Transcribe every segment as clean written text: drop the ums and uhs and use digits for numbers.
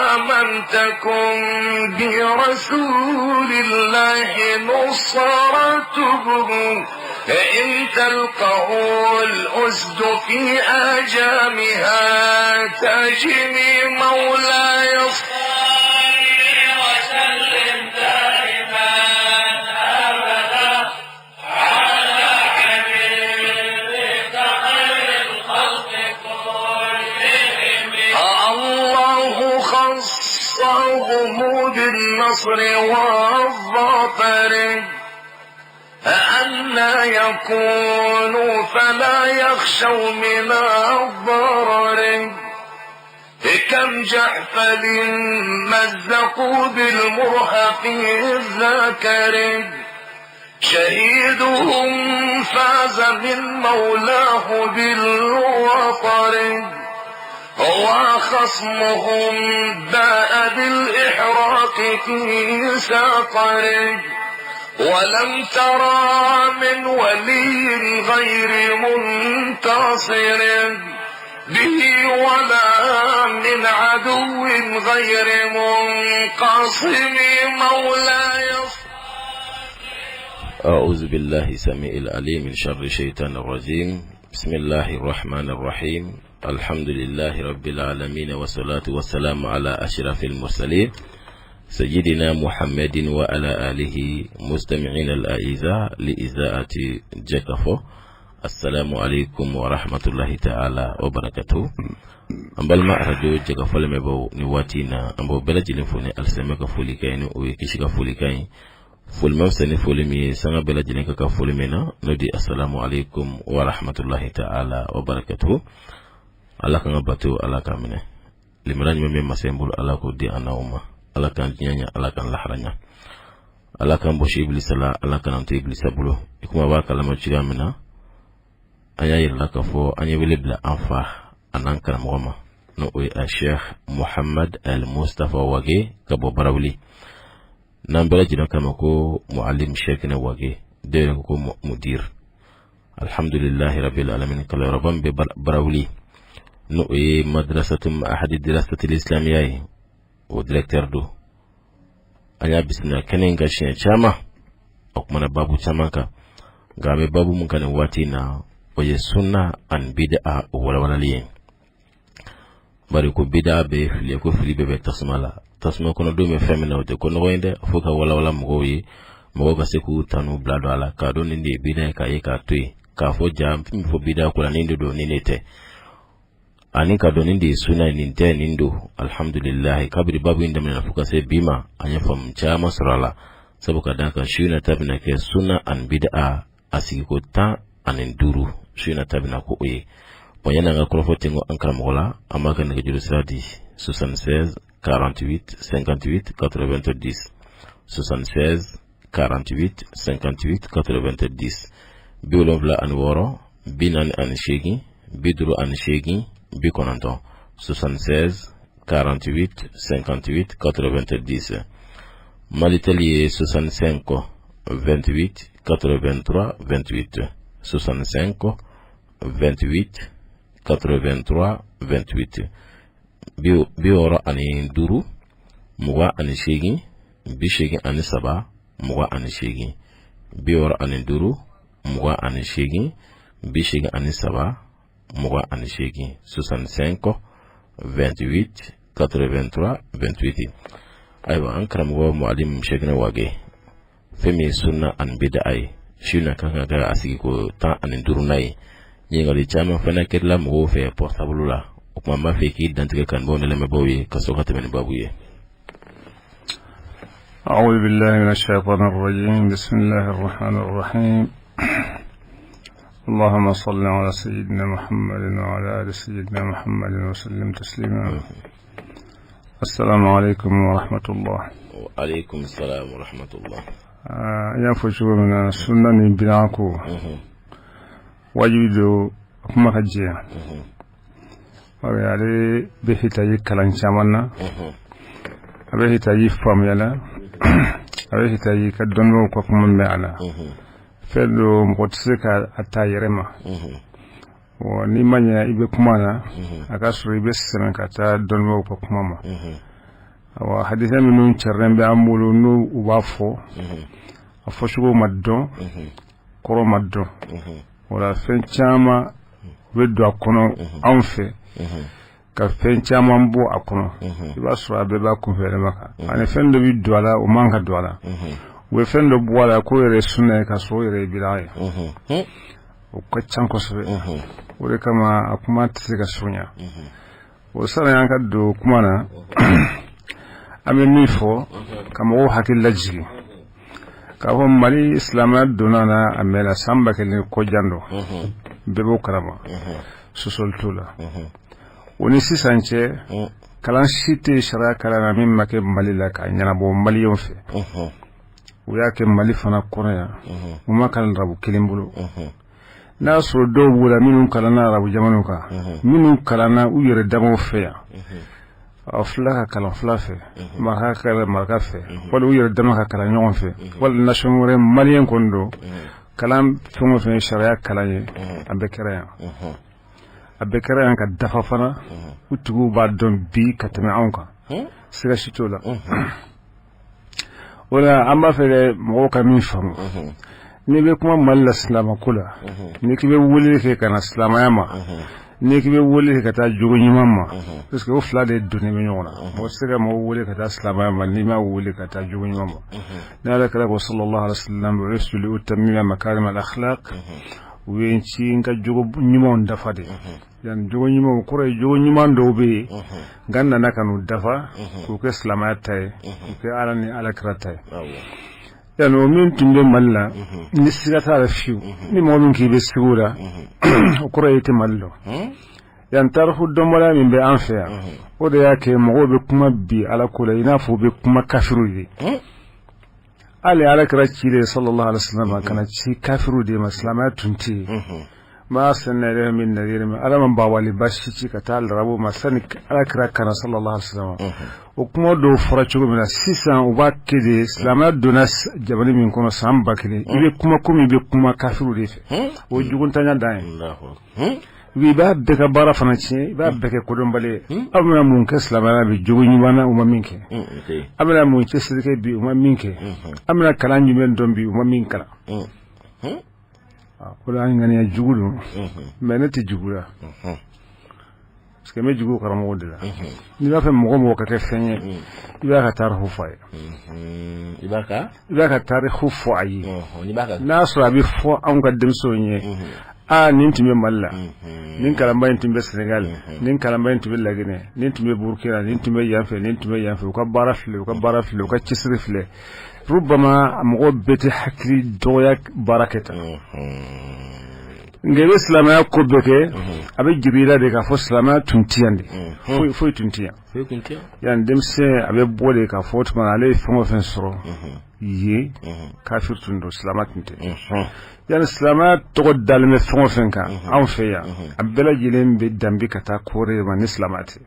من تكن برسول الله نصرته إن تلقه الأسد في آجامها تجني مولاي وسلم دائما أبدا على حبيبك خير الخلق كلهم الله خصهم بالنصر والظفر أنا يكون فلا يخشوا من الضرر كم جحفل مزقوا بالمرهف الذكر شهيدهم فاز من مولاه بالوطر وخصمهم باء بالإحراق في سقر ولم ترى من ولي غير منتصر به ولا من عدو غير منقصم مولاي أعوذ بالله سميع العليم من شر الشيطان الرجيم بسم الله الرحمن الرحيم الحمد لله رب العالمين والصلاة والسلام على أشرف المرسلين سيدنا محمد وعلى آله مستمعين الأعزاء لإذاعة جكفو السلام عليكم ورحمة الله تعالى وبركاته an balima arajo jɛkafɔ lamɛnbaaw ni waati in na an b'aw bɛɛ lajɛlen fo ni alisilamɛ ka folikan ye ni o ye kisi ka folikan ye foli ma fisa ni foli min ye sanga bɛɛ lajɛlen ka kan foli min na n'o di asalamu aleykum wa rahmatulahi ta'ala wa barakatuhu ala k'an ka bato ala k'a minɛ limaniya ɲuman bɛ masa in bolo ala k'o di an n'aw ma ala k'an diɲɛ ɲɛ ala k'an lahara ɲɛ ala k'an bɔsi ibilisa la ala kan'an to ibilisa bolo i komi a b'a kalama cogoya min na an y'a yirala k'a fɔ an ye wele bila an fa an'an karamɔgɔ ma n'o ye a sheikh muhammad al mustafa wage ka bɔ barawuli n'an bɛɛ lajɛlen k'a ma ko mualim shekina wage dɔw yɛrɛ ko ko mudir alhamdulilahi rabbil alamin kalanyɔrɔba min bɛ barawuli n'o ye madrasatu ma'ahadi dirasatil islamiya ye o directeur don an y'a bisimila kɛnɛ in kan siɲɛ caman a kumana babu caman kan nka an bɛ babu mun kan nin waati in na o ye sunna ani bid'a o walawalali ye bari ko bida bɛ fili ko fili bɛɛ bɛ tasuma la tasuma kɔnɔdon bɛ fɛn min na o tɛ ko nɔgɔ ye dɛ fo ka walawala mɔgɔw ye mɔgɔw ka se k'u tanu bila don a la k'a dɔn nin de ye bida ye k'a ye k'a to yen k'a fɔ ja min fɔ bida ko la nin de don nin de tɛ ani ka dɔn nin de ye suna ye nin tɛ nin don alihamudulilayi kabiri babu in daminɛna fo ka se bi ma an ye faamu caman sɔrɔ a la sabu ka d'a kan su in na ta bɛna kɛ suna ani bida a sigiko 15 su in na ta bɛna k'o ye bon yanni an ka kɔrɔfɔ tengo an karamɔgɔ la an b'a ka nɛgɛjuru sira di 76 48 58 90 76 48 58 90 76 48 58 90 76 48 58 90 Malitel ye 65 28 83 28 65 28 83 28 65 28 83 28 65 28 83 28 65 28 83 28 ayiwa an karamɔgɔ mualim shekina wage fɛn min ye sunna ani bida ye su na kan ka kɛ a sigiko 15nan ye ɲininkali caman fana kɛrila mɔgɔw fɛ portable la o tuma n b'a fɛ k'i dantigɛ kanubaaw ni lamɛnbaaw ye ka sɔrɔ ka tɛmɛ ni babu ye أعوذ بالله من الشيطان الرجيم بسم الله الرحمن الرحيم اللهم صل على سيدنا محمد وعلى آل سيدنا محمد وسلم تسليما السلام عليكم ورحمة الله وعليكم السلام ورحمة الله i y'a fɔ cogo min na sunna ni bida ko wajibi don kuma ka jɛya ale bɛ hitaji kalan caman na a bɛ hitaji faamuya la a bɛ hitaji ka dɔnnibaw ka kuma mɛn a la fɛn dɔ mɔgɔ tɛ se ka a ta yɛrɛ ma n'i ma ɲɛ i bɛ kuma na a ka sɔrɔ i bɛ sɛmɛ ka taa dɔnnibaw ka kuma ma. Awa, hadisa minnu carilen bɛ an bolo, n'u u b'a fɔ, a fɔcogo ma dɔn, kɔrɔ ma dɔn. Wala fɛn caman u bɛ don a kɔnɔ anw fɛ, ka fɛn caman bɔ a kɔnɔ. I b'a sɔrɔ a bɛɛ b'a kunfɛ yɛlɛma kan, ani fɛn dɔ bɛ don a la, o man ka don a la. U bɛ fɛn dɔ bɔ a la k'o yɛrɛ ye sunna ye, ka sɔrɔ o yɛrɛ ye bida ye. O ka ca kosɛbɛ. O de kama a kuma tɛ se ka surunya. O sani an ka don kuma na, an bɛ min fɔ ka mɔgɔw hakili lajigin k'a fɔ Mali silamɛya donna na a mɛnna, san 1000 kɔjan don, bɛɛ b'o kalama, sɔsɔli t'o la. O ni sisan cɛ, kalan si tɛ sariya kalan na min ma kɛ Mali la k'a ɲɛnabɔ maliyɛnw fɛ. U y'a kɛ Mali fana kɔnɔ yan. U ma kalan arabu kelen bolo. N'a y'a sɔrɔ dɔw b'o la minnu kalanna arabu jamanaw kan, minnu kalanna u yɛrɛ damaw fɛ yan, fila ka kalan fila fɛ, maraka ka kalan maraka fɛ, wali u yɛrɛ dama ka kalan ɲɔgɔn fɛ, wali nation wɛrɛ, maliyɛn kɔni don. Kalan fɛn o fɛn ye sariya kalan ye, a bɛɛ kɛra yan, a bɛɛ kɛra yan ka dafa fana. U tigiw b'a dɔn bi ka tɛmɛ anw kan, siga si t'o la. O la, an b'a fɛ mɔgɔw ka min faamu, n'i bɛ kuma Mali la silamɛko la, n'i k'i bɛ wele kɛ ka na silamɛya ma, n'i k'i bɛ wele kɛ ka taa jogo ɲuman ma, parce que o fila de donnen bɛ ɲɔgɔn na. Mɔgɔ tɛ se ka mɔgɔw wele ka taa silamɛya ma n'i m'a wele ka taa jogo ɲuman ma. Ni Ala kira ko sallallahu alaihi wasallam: bu'istu li utammima makarim al akhlaq. U ye n ci n ka jogo ɲumanw dafa de. Yan jogo ɲumanw kɔrɔ ye, jogo ɲuman dɔw bɛ yen, nka n nana ka n'u dafa k'u kɛ silamɛya ta ye, k'u kɛ Ala ni Ala kira ta ye. Yan o min tun bɛ Mali la, ni siga t'a la fiyewu, ni mɔgɔ min k'i bɛ siga o la, o kɔrɔ ye i tɛ Mali dɔn. Yan tariku dɔnbaliya min bɛ an fɛ yan, o de y'a kɛ mɔgɔw bɛ kuma bi Ala ko la i n'a fɔ u bɛ kuma kafiriw ye. Hali Ala kira ci de sallallahu alaihi wasallam ka na ci kafiriw de ma, silamɛya tun tɛ yen. Ma arsalna ilayhim min nadhir, ma Ala ma bawaliba si ci ka taa larabu ma sani Ala kira ka na sallallahu alaihi wasallam. O kuma dɔw fɔra cogo min na, sisan u b'a kɛ de. Silamɛya donna jamana min kɔnɔ san 1000, i bɛ kuma komi i bɛ kuma kafiriw de fɛ. O ye juguntanya dan ye. I b'a bɛɛ ka baara fana tiɲɛ, i b'a bɛɛ kɛ kodɔnbali ye. Aw bɛna mun kɛ silamɛya bi jogo ɲuman na, u ma min kɛ? Aw bɛna mun cɛsiri kɛ bi, u ma min kɛ? Aw bɛna kalan jumɛn dɔn bi, u ma min kalan? O la, an ŋaniya jugu don, mais ne tɛ jugu la, parce que n bɛ jugu karamɔgɔ de la. N'i b'a fɛ mɔgɔ mɔgɔ ka kɛ fɛn ye, i b'a ka tariku fɔ a ye. I b'a ka I b'a ka tariku fɔ a ye. N'a y'a sɔrɔ a bɛ fɔ anw ka denmisɛnw ye: aa, nin tun bɛ Mali la, nin kalanba in tun bɛ Sénégal, nin kalanba in tun bɛ Laginɛ, nin tun bɛ Burkina, nin tun bɛ yan fɛ, nin tun bɛ yan fɛ, u ka baara filɛ, u ka baara filɛ, u ka cɛsiri filɛ. Rubama mɔgɔ bɛɛ tɛ hakili dɔgɔya baara kɛ tan, nka i bɛ silamɛya ko bɛɛ kɛ, a bɛ jigin i la de k'a fɔ silamɛya tun tɛ yan de, foyi foyi tun tɛ yan. Yan denmisɛn a bɛ bɔ de k'a fɔ o tuma ale ye fɛn o fɛn sɔrɔ yen, kafiri tun don, silamɛ tun tɛ. Yan silamɛya tɔgɔ dalen bɛ fɛn o fɛn kan anw fɛ yan, a bɛɛ lajɛlen bɛ danbe ka taa kɔrɔ ma ni silamɛ tɛ.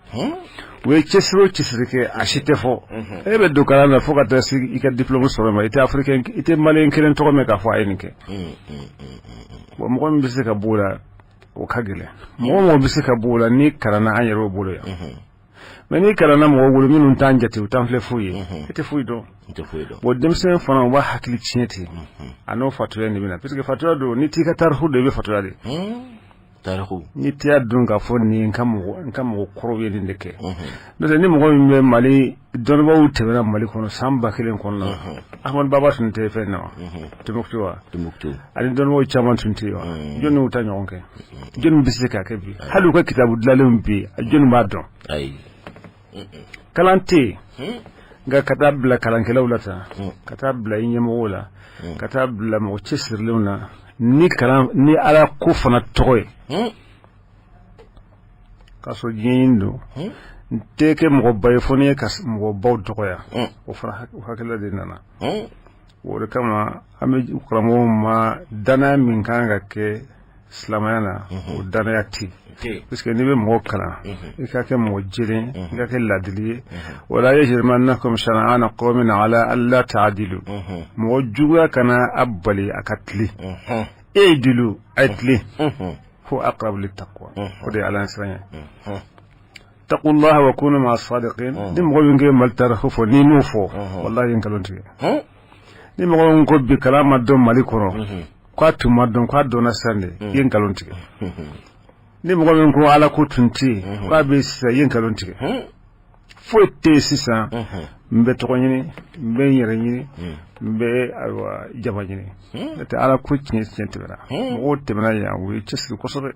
U ye cɛsiri o cɛsiri kɛ, a si tɛ fɔ. E bɛ don kalan na fo ka taa se i ka diplôme sɔrɔ ma, i tɛ africain, i tɛ malien kelen tɔgɔ mɛn k'a fɔ a ye nin kɛ. Bon, mɔgɔ min bɛ se ka b'o la, o ka gɛlɛn. Mɔgɔ mɔgɔ bɛ se ka b'o la n'i kalanna an yɛrɛw bolo yan. Mais n'i kalanna mɔgɔw bolo minnu t'an jate, u t'an filɛ foyi ye, e tɛ foyi dɔn. Bon, denmisɛn fana, u b'a hakili tiɲɛ ten, a n'o fatuya nin bɛ na, parce que fatuya don. N'i t'i ka tariku dɔn, i bɛ fatuya de. N'i t'i dɔn k'a fɔ nin ka mɔgɔ n ka mɔgɔ kɔrɔw ye nin de kɛ. N'o tɛ, ni mɔgɔ min bɛ Mali, dɔnnibaaw tɛmɛna Mali kɔnɔ san 1000 kɔnɔna na. Ahmadu Baba tun tɛ fɛn na wa, Tombouctou wa? Ani dɔnnibaaw caman tun tɛ yen wa? Jɔnni y'u ta ɲɔgɔn kɛ? Jɔnni bɛ se k'a kɛ bi? Hali u ka kitabu dilanlenw bi, jɔnni b'a dɔn? Kalan tɛ yen, nka ka taa bila kalankɛlaw la tan, ka taa bila i ɲɛmɔgɔw la, ka taa bila mɔgɔ cɛsirilenw na ni kalan ni Ala ko fana tɔgɔ ye, k'a sɔrɔ diɲɛ don. N tɛ kɛ mɔgɔba ye fo n'i ye ka mɔgɔbaw dɔgɔya. O fana o hakilila de nana. O de kama an bɛ karamɔgɔw ma danaya min kan ka kɛ silamɛya na, o danaya tɛ yen, parce que n'i bɛ mɔgɔ kalan, i ka kɛ mɔgɔ jɛlen, i ka kɛ ladili ye. Wala yajrimannakum shana'ana qawmin ala alla ta'dilu. Mɔgɔ juguya kana a bali a ka tilen. I'dilu, a ye tilen, huwa aqrabu littaqwa. O de ye Ala siran ye. Ittaqullaha wa kunu ma'a sadiqin. Ni mɔgɔ min k'e Mali tariku fɔ, n'i m'o fɔ, wallahi i ye nkalon tigɛ. Ni mɔgɔ min ko bi kalan ma dɔn Mali kɔnɔ, k'a tun ma dɔn, k'a dɔnna sisan de, i ye nkalon tigɛ. Ni mɔgɔ min ko Ala ko tun tɛ yen, k'a bɛ sisan, i ye nkalon tigɛ. Foyi tɛ yen sisan. N bɛ tɔgɔ ɲini, n bɛ n yɛrɛ ɲini, n bɛ ayiwa jama ɲini. N'o tɛ, Ala ko tiɲɛ tiɲɛ tɛmɛna, mɔgɔw tɛmɛna yan, u ye cɛsiri kosɛbɛ,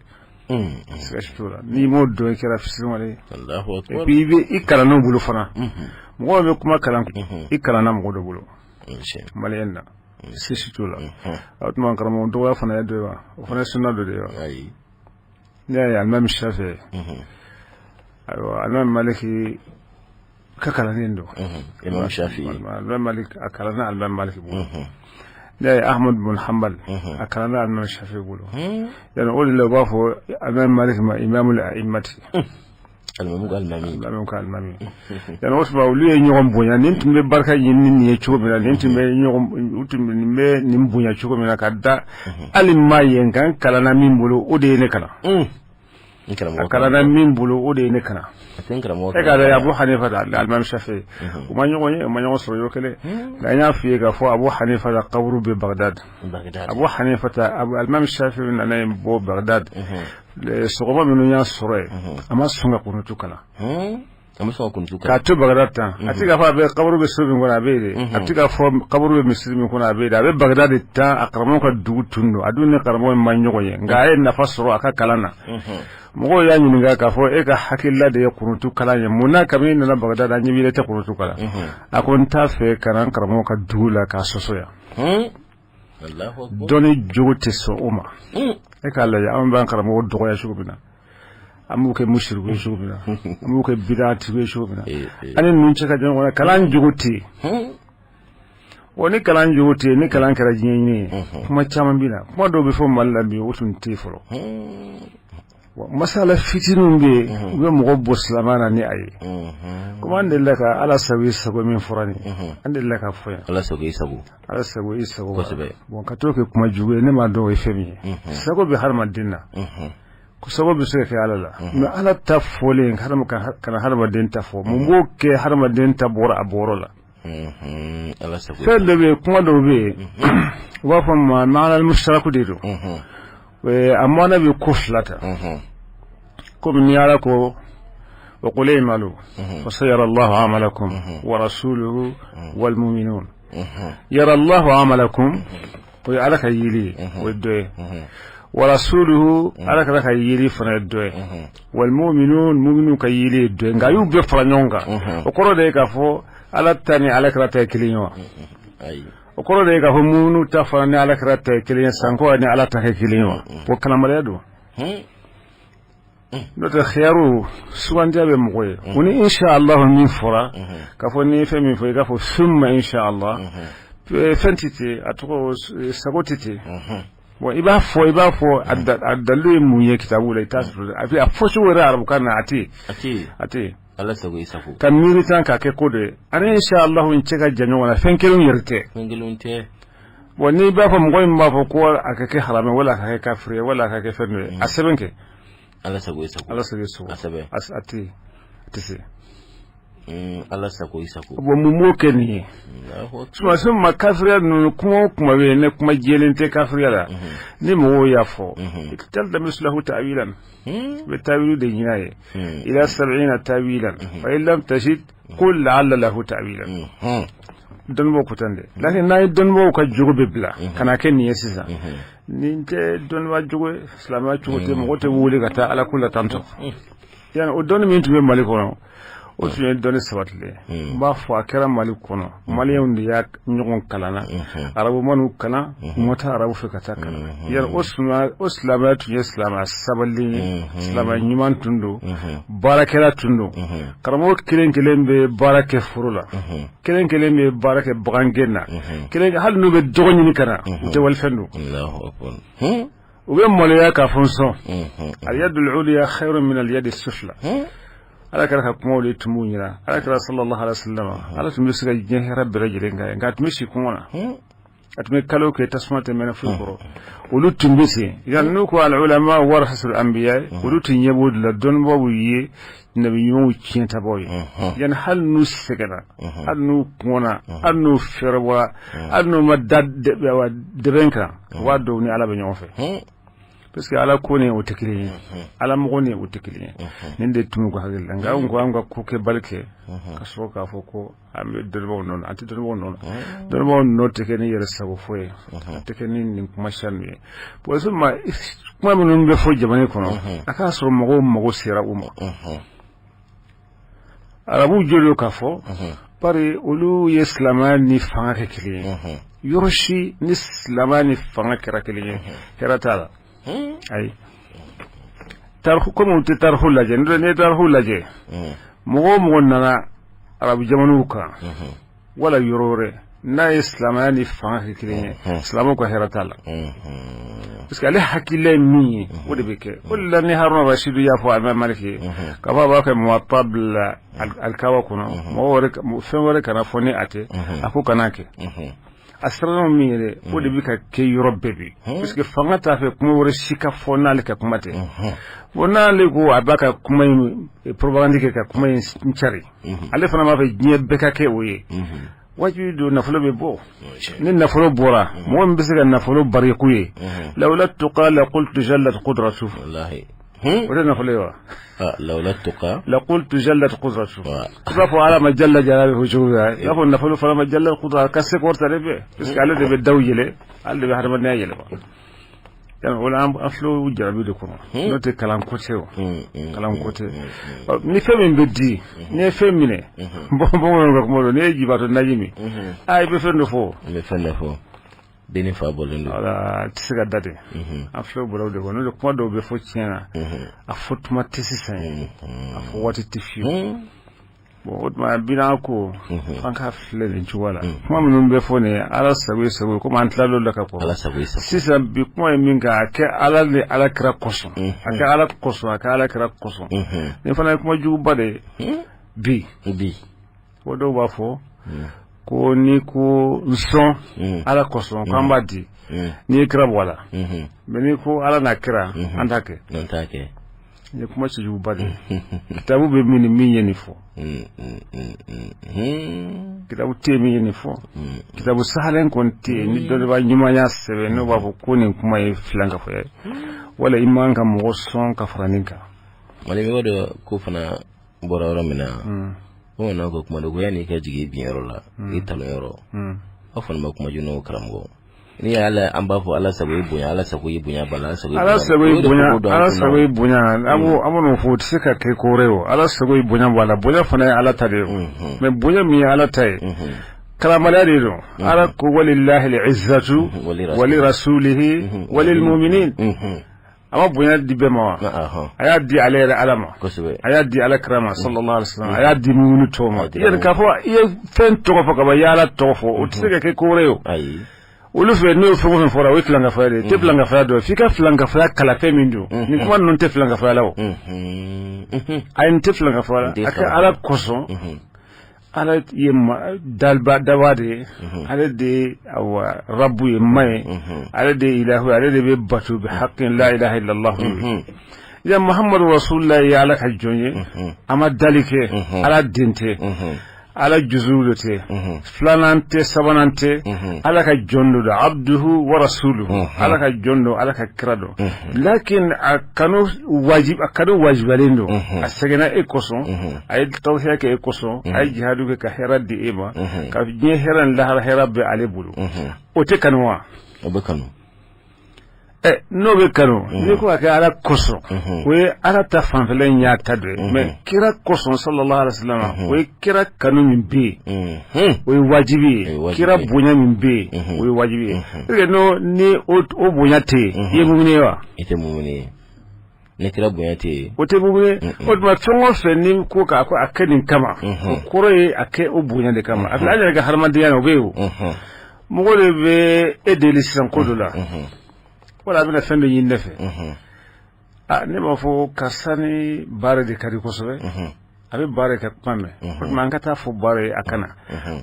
siga si t'o la. N'i m'o dɔn, i kɛra fitiriwale ye. Et puis i bɛ i kalann'o bolo fana. Mɔgɔw bɛ kuma kalan, i kalanna mɔgɔ dɔ bolo maliyɛn na, siga si t'o la. O tuma karamɔgɔ dɔgɔya fana ye dɔ ye wa? O fana ye sunna dɔ de ye wa? N'i y'a ye alimami Shafi, ayiwa, alimami Maliki ka kalanden don. Imam Shafi. Alimami Maliki, a kalanna alimami Maliki bolo. N'i y'a ye Ahmad bin Hanbal, a kalanna alimami Shafi bolo. Yani o de la u b'a fɔ alimami Maliki ma imamul a'immati. Alimami ka alimami. Alimami ka alimami. Yani o tuma olu ye ɲɔgɔn bonya. Nin tun bɛ barika ɲini nin ye cogo min na, nin tun bɛ ɲɔgɔn, u tun bɛ nin bɛ nin bonya cogo min na, ka da hali maa ye nka n kalanna min bolo, o de ye ne kalan. A kalanna min bolo, o de ye ne kalan. E k'a dɔn Abu Hanifa da alimami Shafi, u ma ɲɔgɔn ye, u ma ɲɔgɔn sɔrɔ yɔrɔ kelen. Nka n y'a f'i ye k'a fɔ Abu Hanifa da kaburu bɛ Bagdad. Abu Hanifa ta, alimami Shafi nana yen bɔ Bagdad. Sɔgɔma minnu y'a sɔrɔ yen, a ma sɔn ka kunutu kalan. A ma sɔn ka kunutu kalan. K'a to Bagdad tan, a tɛ k'a fɔ a bɛ kaburu bɛ so min kɔnɔ, a bɛ yen dɛ. A tɛ k'a fɔ kaburu bɛ misiri min kɔnɔ, a bɛ yen dɛ. A bɛ Bagdad de tan, a karamɔgɔ ka dugu tun don. A dun ni karamɔgɔ in ma ɲɔgɔn ye, nka a ye nafa sɔrɔ a ka kalan na. Mɔgɔw y'a ɲininka k'a fɔ e ka hakilila de ye kunutu kalan ye, mun na kabini i nana Bagdad an ɲɛ b'i la i tɛ kunutu kalan? A ko n t'a fɛ ka na n karamɔgɔ ka dugu la k'a sɔsɔ yan. Dɔnni jogo tɛ sɔn o ma. E k'a lajɛ, anw b'an karamɔgɔ dɔgɔya cogo min na, an b'u kɛ musiriku ye cogo min na, an b'u kɛ bidatigiw ye cogo min na, an ni ninnu cɛ ka jan ɲɔgɔn na. Kalan jogo tɛ yen. Wa ni kalan jogo tɛ yen, ni kalan kɛra diɲɛ ɲini ye, kuma caman bɛ na. Kuma dɔw bɛ fɔ Mali la bi, o tun tɛ yen fɔlɔ. Masala fitininw bɛ yen, u bɛ mɔgɔ bɔ silamɛya na ni a ye. Komi an delila ka Ala sago i sago min fɔra nin, an delila ka fɔ yan. Ala sago i sago. Ala sago i sago. Kosɛbɛ. Bon, ka t'o kɛ kuma jugu ye, ne m'a dɔn o ye fɛn min ye. Sago bɛ hadamaden na, sago bɛ se ka kɛ Ala la, mais Ala ta fɔlen ka na hadamaden ta fɔ, mun b'o kɛ? Hadamaden ta bɔra a bɔyɔrɔ la. Fɛn dɔ bɛ yen, kuma dɔw bɛ yen, u b'a fɔ ma maana mushtaraku de don. A maana bɛ ko fila ta. Komi ni Ala ko wa qul i'malu fasayara Allahu amalakum wa rasuluhu wal mu'minun. Yara Allahu amalakum, o ye Ala ka yeli ye, o ye dɔ ye. Wa rasuluhu, Ala kira ka yeli fana ye dɔ ye. Wal mu'minun, mu'minu ka yeli ye dɔ ye. Nka a y'u bɛɛ fara ɲɔgɔn kan. O kɔrɔ de ye k'a fɔ Ala ta ni Ala kira ta ye kelen ye wa? O kɔrɔ de ye k'a fɔ mu'minu ta fana ni Ala kira ta ye kelen ye, sanko ni Ala ta kɛ kelen ye wa? O kalanbaliya don. N'o tɛ, khiyaru sugandiya bɛ mɔgɔ ye. O ni insha Allah min fɔra, k'a fɔ n'i ye fɛn min fɔ, i k'a fɔ summa insha Allah, fɛn tɛ ten, a tɔgɔ sago tɛ ten. Bon, i b'a fɔ a dalilu ye mun ye kitabu la, i t'a sɔrɔ. A fɔcogo yɛrɛ arabukan na, a tɛ yen, a tɛ yen. Ala sago i sago. Ka miiri tan k'a kɛ ko dɔ ye, ani insha Allah in cɛ ka jan ɲɔgɔn na, fɛn kelen yɛrɛ tɛ. Fɛn kelen tɛ. Bon, n'i b'a fɔ mɔgɔ min b'a fɔ ko a ka kɛ haramɛ, wala a ka kɛ kafiri ye, wala a ka kɛ fɛn dɔ ye, a sɛbɛn kɛ. Ala sago i sago. Ala sago i sago. A sɛbɛn. A tɛ a tɛ se. Ala sago i sago. Bon, mun b'o kɛ nin ye? Sumasi ma kafiriya ninnu, kuma o kuma bɛ yen, ne kuma jɛlen tɛ kafiriya la. Ni mɔgɔw y'a fɔ, taltamisu lahu ta'wilan, i bɛ tawilu de ɲini a ye. Ila sab'ina tawilan, fa in lam tajid qul la'alla lahu ta'wilan. Dɔnnibaaw ko tan dɛ. Lakin n'a ye dɔnnibaaw ka jogo bɛ bila ka na kɛ nin ye sisan, nin tɛ dɔnnibaa jogo ye, silamɛya cogo tɛ. Mɔgɔ tɛ wele ka taa Ala ko la tantɔ. Yani o dɔnni min tun bɛ Mali kɔnɔ, o tun ye dɔnni sabatilen ye. N b'a fɔ a kɛra Mali kɔnɔ, maliyɛnw de y'a ɲɔgɔn kalan na. Arabu man'u kalan, u ma taa arabu fɛ ka taa kalan. Yali o silamɛya tun ye silamɛya sabalilen ye, silamɛya ɲuman tun don, baarakɛla tun don. Karamɔgɔ kelen kelen bɛ baara kɛ foro la, kelen kelen bɛ baara kɛ bagangɛn na, kelen hali n'u bɛ dɔgɔ ɲini ka na, u tɛ walifɛn don. U bɛ maloya k'a fɔ n sɔn. Al-yadul ulya khayrun min al-yadi sufla. Ala kira ka kumaw de tun b'u ɲɛna. Ala kira sallallahu alaihi wasallam, Ala tun bɛ se ka diɲɛ hɛrɛ bɛɛ lajɛlen k'a ye, nka a tun bɛ si kɔngɔ na. A tun bɛ kalo kɛ tasuma tɛ mɛnɛ foyi kɔrɔ. Olu tun bɛ ten. Yani n'u ko al ulama warasatul anbiya, olu tun ɲɛ b'o de la. Dɔnnibaaw ye nabi ɲumanw tiɲɛtabaw ye. Yani hali n'u sɛgɛnna, hali n'u kɔngɔna, hali n'u fɛrɛbɔra, hali n'u ma da dɛbɛn kan, u b'a dɔn ni Ala bɛ ɲɔgɔn fɛ, parce que Ala ko ni o tɛ kelen ye, Ala mɔgɔ ni o tɛ kelen ye. Nin de tun b'u ka hakili la. Nka anw ko an ka ko kɛbali kɛ ka sɔrɔ k'a fɔ ko an bɛ dɔnnibaaw nɔ na, an tɛ dɔnnibaaw nɔ na. Dɔnnibaaw nɔ tɛ kɛ ni yɛrɛ sago fɔ ye, a tɛ kɛ ni nin kuma siya ninnu ye. Bon, kuma minnu bɛ fɔ jamana kɔnɔ, a k'a sɔrɔ mɔgɔw mago sera u ma. Arabuw jo don k'a fɔ, bari olu ye silamɛya ni fanga kɛ kelen ye. Yɔrɔ si ni silamɛya ni fanga kɛra kelen ye, hɛrɛ t'a la. Ayi, tariku, komi u tɛ tariku lajɛ. N'o tɛ, n'i ye tariku lajɛ, mɔgɔ o mɔgɔ nana arabu jamanaw kan wala yɔrɔ wɛrɛ, n'a ye silamɛya ni fanga kɛ kelen ye, silamɛw ka hɛrɛ t'a la, parce que ale hakilila ye min ye, o de bɛ kɛ. O de la ni Haruna Rasidu y'a fɔ Imam Maliki ye k'a fɔ a b'a kɛ Muwatta bila alikawa kɔnɔ, mɔgɔ wɛrɛ, fɛn wɛrɛ kana fɔ ni a tɛ, a ko kana kɛ. A siranna min yɛrɛ, o de bɛ ka kɛ yɔrɔ bɛɛ bi, parce que fanga t'a fɛ kuma wɛrɛ si ka fɔ n'ale ka kuma tɛ. Bon, n'ale ko a b'a ka kuma in propagande kɛ, ka kuma in cari, ale fana b'a fɛ diɲɛ bɛɛ ka kɛ o ye. Wajibi don, nafolo bɛ bɔ. Ni nafolo bɔra, mɔgɔ min bɛ se ka nafolo bariku ye, lawla tuqa la qultu jallat qudratu. O de nafolo ye wa? Lawla tuqa la qultu jallat qudratu. I b'a fɔ Ala ma jalla jalaluhu cogo min na, i b'a fɔ nafolo fana ma jallat qudra, ka se kɔrɔta de bɛ, parce que ale de bɛ daw yɛlɛ, ale de bɛ hadamadenya yɛlɛma. Yani o la, an filɛ o jarabi de kɔnɔ. N'o tɛ, kalan ko tɛ o, kalan ko tɛ. Ni fɛn min bɛ di, n'i ye fɛn minɛ, bamananw ka kuma don, n'i ye jibatɔ naji min, aa, i bɛ fɛn dɔ fɔ. I bɛ fɛn dɔ fɔ, den ni fa bɔlen don. Wala, a tɛ se ka da de. An filɛ o bɔlɔw de kɔnɔ. N'o tɛ, kuma dɔw bɛ fɔ tiɲɛ na, a fɔ tuma tɛ sisan ye, a fɔ waati tɛ fiyewu. Bon, o tuma bina ko an ka filɛ nin cogo la. Kuma minnu bɛ fɔ nin ye, Ala sago ye sago ye, komi an tilal'o la ka kɔrɔ. Ala sago ye sago. Sisan bi, kuma ye min kan, a kɛ Ala ni Ala kira kosɔn, a kɛ Ala kosɔn, a kɛ Ala kira kosɔn. Nin fana ye kuma juguba de ye bi. Bi. Ko dɔw b'a fɔ ko n'i ko n sɔn Ala kosɔn, k'an b'a di n'i ye kira bɔ a la, mais n'i ko Ala n'a kira, an t'a kɛ. An t'a kɛ. Nin ye kuma cɛjuguba de ye. Kitabu bɛ min ni min ye nin fɔ? Kitabu tɛ yen min ye nin fɔ. Kitabu sahalen kɔni tɛ yen ni dɔnnibaa ɲuman y'a sɛbɛn, n'o b'a fɔ ko nin kuma ye filankafoya ye, wala i man ka mɔgɔ sɔn ka fara nin kan. Mali b'a dɔn ko fana bɔra yɔrɔ min na. Bamananw ko kuma dɔ ko yanni i ka jigin i binyɔrɔ la, i talonyɔrɔ. Aw fana ma kuma joona o, karamɔgɔ. Ni ala an b'a fɔ Ala sago i bonya, Ala sago i bonya bala, Ala sago i Ala sago i bonya, Ala sago i bonya, an b'o an b'o fɔ, o tɛ se ka kɛ ko wɛrɛ ye o. Ala sago i bonya b'a la, bonya fana ye Ala ta de ye o. Mais bonya min ye Ala ta ye, karamaya de don. Ala ko walillahi al-izzatu wali rasulihi walil mu'minin. A ma bonya di bɛɛ ma wa? A y'a di ale yɛrɛ Ala ma, a y'a di Ala kira ma sallallahu alaihi wasallam, a y'a di mumini tɔw ma. Yɛrɛ k'a fɔ i ye fɛn tɔgɔ fɔ ka ban, i ye Ala tɔgɔ fɔ, o tɛ se ka kɛ ko wɛrɛ ye o. Olu fɛ, n'o fɛn o fɛn fɔra, o ye filankafoya de ye. I tɛ filankafoya dɔn f'i ka filankafoya kalan. Fɛn min don, nin kuma ninnu tɛ filankafoya la o. Ayi, nin tɛ filankafoya la. A kɛ Ala kosɔn. Ala ye daliba daba de ye, ale de ye awa rabu ye, ma ye, ale de ye ilahu ye, ale de bɛ bato bi haqqin, la ilaha illallah. Ya Muhammadu rasulullah ye Ala ka jɔn ye, a ma dali kɛ, Ala den tɛ, Ala juzu de tɛ, filanan tɛ, sabanan tɛ, Ala ka jɔn don, abduhu wa rasuluhu, Ala ka jɔn don, Ala ka kira don. Lakin a kanu wajib, a kanu wajibalen don. A sɛgɛnna e kosɔn, a ye tawhiya kɛ e kosɔn, a ye jihadu kɛ ka hɛrɛ di e ma, ka diɲɛ hɛrɛ ni lahara hɛrɛ bɛ ale bolo. O tɛ kanu wa? O bɛ kanu. Ɛ, n'o bɛ kanu, n'i ko ka kɛ Ala kosɔn, o ye Ala ta fanfɛla in y'a ta dɔ ye. Mais kira kosɔn sallallahu alaihi wasallam, o ye kira kanu min bɛ yen, o ye wajibi ye. Kira bonya min bɛ yen, o ye wajibi ye. Est-ce que n'o ni o bonya tɛ yen, i ye mumini ye wa? I tɛ mumini ye ni kira bonya tɛ yen. O tɛ mumini ye. O tuma, fɛn o fɛn ni ko k'a ko a kɛ nin kama, o kɔrɔ ye a kɛ o bonya de kama. A filɛ, an yɛrɛ ka hadamadenya na, o bɛ yen. O mɔgɔ de bɛ e deli sisan ko dɔ la, wala a bɛna fɛn dɔ ɲini ne fɛ. Aa, ne b'a fɔ karisa ni baara de ka di kosɛbɛ. A bɛ baara ka kuma mɛn, o tuma an ka taa fɔ baara ye a ka na.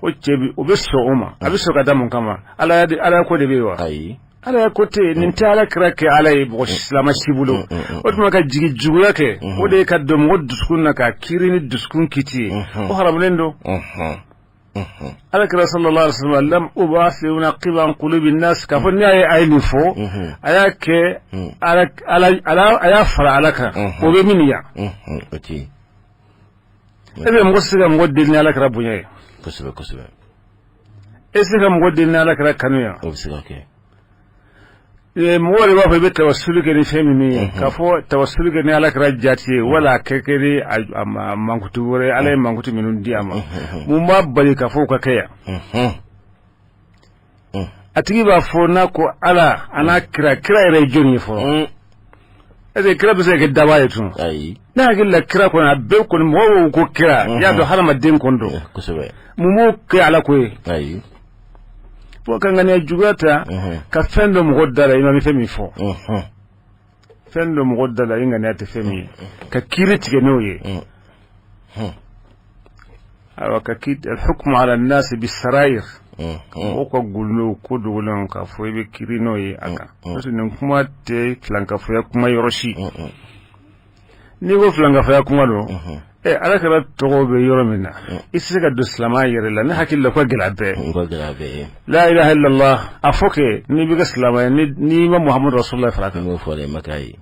O cɛ bi, o bɛ sɔn o ma. A bɛ sɔn ka da mun kama? Ala Ala ko de bɛ yen wa? Ayi. Ala ko tɛ yen. Nin tɛ Ala kira kɛ Ala ye mɔgɔ silamɛ si bolo. O tuma ka jigi juguya kɛ, o de ye ka don mɔgɔ dusukun na ka kiiri ni dusukun kiti ye, o haramulen don. Ala kira sallallahu alaihi wasallam lam ub'ath li unaqiba an qulubi nas, k'a fɔ n'i y'a ye a ye nin fɔ, a y'a kɛ ala ala, a y'a fara Ala kan, o bɛ min yan. O ti E bɛ mɔgɔ se ka mɔgɔ deli ni Ala kira bonya ye? Kosɛbɛ, kosɛbɛ. E se ka mɔgɔ deli ni Ala kira kanu yan? O bɛ se ka kɛ. Mɔgɔ de b'a fɔ i bɛ tawasulu kɛ ni fɛn min ye, k'a fɔ tawasulu kɛ ni Ala kira jati ye, wala a kɛ kɛ ni a mankutu wɛrɛ, Ala ye mankutu minnu di a ma. Mun b'a bali k'a fɔ o ka kɛ yan? A tigi b'a fɔ n'a ko Ala a n'a kira, kira yɛrɛ ye jɔn ye fɔlɔ? Est ce que kira bɛ se ka kɛ daba ye tun? Ayi. Ne hakili la, kira kɔni, a bɛɛ kɔni, mɔgɔw ko kira, i y'a dɔn hadamaden kɔni don. Mun b'o kɛ Ala ko ye? Ayi. Fo ka ŋaniya juguya ta ka fɛn dɔ mɔgɔ da la, i ma bɛ fɛn min fɔ, fɛn dɔ mɔgɔ da la, i ŋaniya tɛ fɛn min ye, ka kiiri tigɛ n'o ye. Ayiwa, ka kiiri alhukmu ala nasi bisarair, mɔgɔw ka gundo ko dogolenw, k'a fɔ i bɛ kiiri n'o ye a kan, parce que nin kuma tɛ filankafoya kuma yɔrɔ si. N'i ko filankafoya kuma don, ɛ, Ala kira tɔgɔ bɛ yɔrɔ min na, i tɛ se ka don silamɛya yɛrɛ la. Ne hakili la, ko gɛlɛya bɛɛ. La ilaha illallah, a fɔ kɛ n'i bɛ kɛ silamɛ ye, n'i ma Muhamadu rasulullah fara kan. N'o fɔra, i ma k'a ye.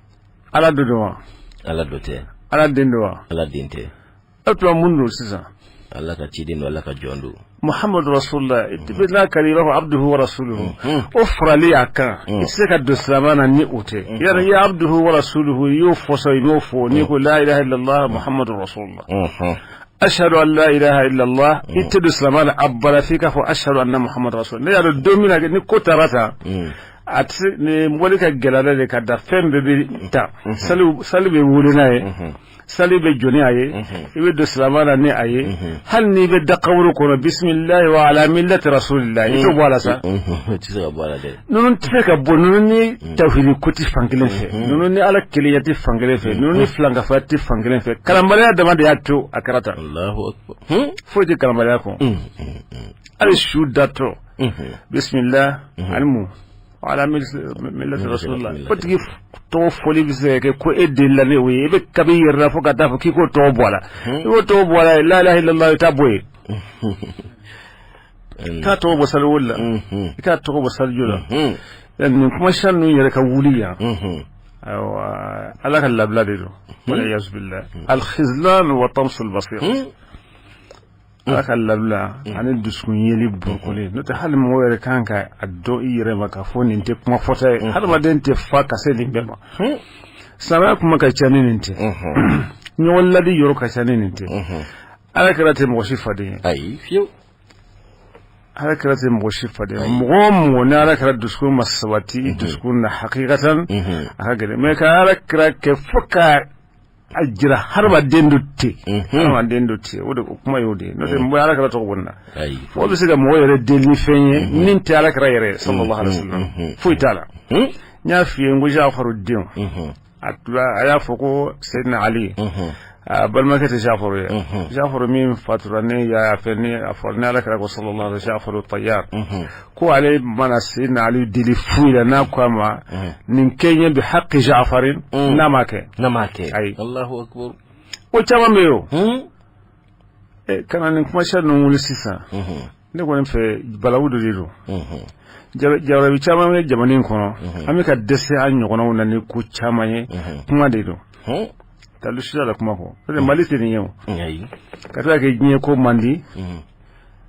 Ala dɔ don wa? Ala dɔ tɛ. Ala den don wa? Ala den tɛ. O tuma mun don sisan? Ala ka ciden don, Ala ka jɔn don. Muhamadu rasulullah, i bɛ n'a kari, i b'a fɔ abduhu wa rasuluhu, o farali a kan, i tɛ se ka don silamɛ na ni o tɛ. Yala i ye abduhu wa rasuluhu, i y'o fɔ sa, i m'o fɔ, n'i ko la ilaha illallah Muhamadu rasulullah, ashhadu an la ilaha illallah, i tɛ don silamɛ na abada f'i k'a fɔ ashhadu anna Muhammadu rasulullah. Ne y'a dɔn don min na ni ko taara tan, a tɛ se ni wali ka gɛlɛya de ka da fɛn bɛɛ bɛ ta. Sali bɛ wele n'a ye, sali bɛ jɔ ni a ye, i bɛ don silamɛ na ni a ye. Hali n'i bɛ da kaburu kɔnɔ, bisimilahi wa ala millati rasulillah, i t'o bɔ a la sa. O tɛ se ka bɔ a la dɛ. Ninnu tɛ se ka bɔ. Ninnu ni tawhidi ko tɛ fan kelen fɛ, ninnu ni Ala kelenya tɛ fan kelen fɛ, ninnu ni filankafoya tɛ fan kelen fɛ. Kalanbaliya dama de y'a to a kɛra tan. Allahu akbar. Foyi tɛ kalanbaliya kɔ. Hali su datɔ, bisimilah ani mun, ala millati rasulillah, o tigi tɔgɔ fɔli bɛ se ka kɛ ko e delila ne o ye. I bɛ kabi i yɛrɛ la fo ka taa fɔ k'i k'o tɔgɔ bɔ a la. I b'o tɔgɔ bɔ a la, la ilaha illallah, i t'a bɔ yen. I k'a tɔgɔ bɔ saliwoli la, i k'a tɔgɔ bɔ salijɔ la. Nin kuma siya ninnu yɛrɛ ka wuli yan, ayiwa, Ala ka labila de don, wala yasubillah alkhizlan wa tamsul basir, Ala ka labila ani dusukun yeli burukoli. N'o tɛ, hali mɔgɔ yɛrɛ kan ka a dɔn i yɛrɛ ma k'a fɔ nin tɛ kuma fɔta ye. Hadamaden tɛ fa ka se nin bɛɛ ma. Silamɛya kuma ka ca ni nin tɛ, ɲɔgɔn ladi yɔrɔ ka ca ni nin tɛ. Ala kira tɛ mɔgɔ si faden ye. Ayi, fiyewu. Ala kira tɛ mɔgɔ si faden ye. Mɔgɔ o mɔgɔ ni Ala kira dusukun ma sabati i dusukun na hakikatan, a ka gɛlɛn. Mais ka Ala kira kɛ fo ka a jira hadamaden dɔ ten, hadamaden dɔ ten, o de o kuma y'o de ye. N'o tɛ, n bɔ Ala kira tɔgɔ bɔ nin na. Mɔgɔ bɛ se ka mɔgɔ yɛrɛ deli ni fɛn ye min tɛ Ala kira yɛrɛ ye sallallahu alaihi wasallam, foyi t'a la. N y'a f'i ye n ko Jafaru denw, a y'a fɔ ko Seyidina Ali a balimakɛ tɛ Jafaru ye. Jafaru min fatura ne y'a fɛ ni a fɔra ni Ala kira ko sallallahu alaihi wasallam Jafaru tayyar, ko ale mana Seyidina Ali deli foyi la, n'a ko a ma nin kɛ n ye bi haqi Jafarin, n'a ma kɛ. N'a ma kɛ. Ayi. Allahu akbar. O caman bɛ yen o. Ka na nin kumasiya ninnu wuli sisan, ne kɔni fɛ balawu dɔ de don. Jarabi caman bɛ jamana in kɔnɔ, an bɛ ka dɛsɛ an ɲɔgɔnnaw na ni ko caman ye. Kuma de don, tali sira la kuma kɔ. Parce que Mali tɛ nin ye o. Ka tila kɛ diɲɛ ko man di,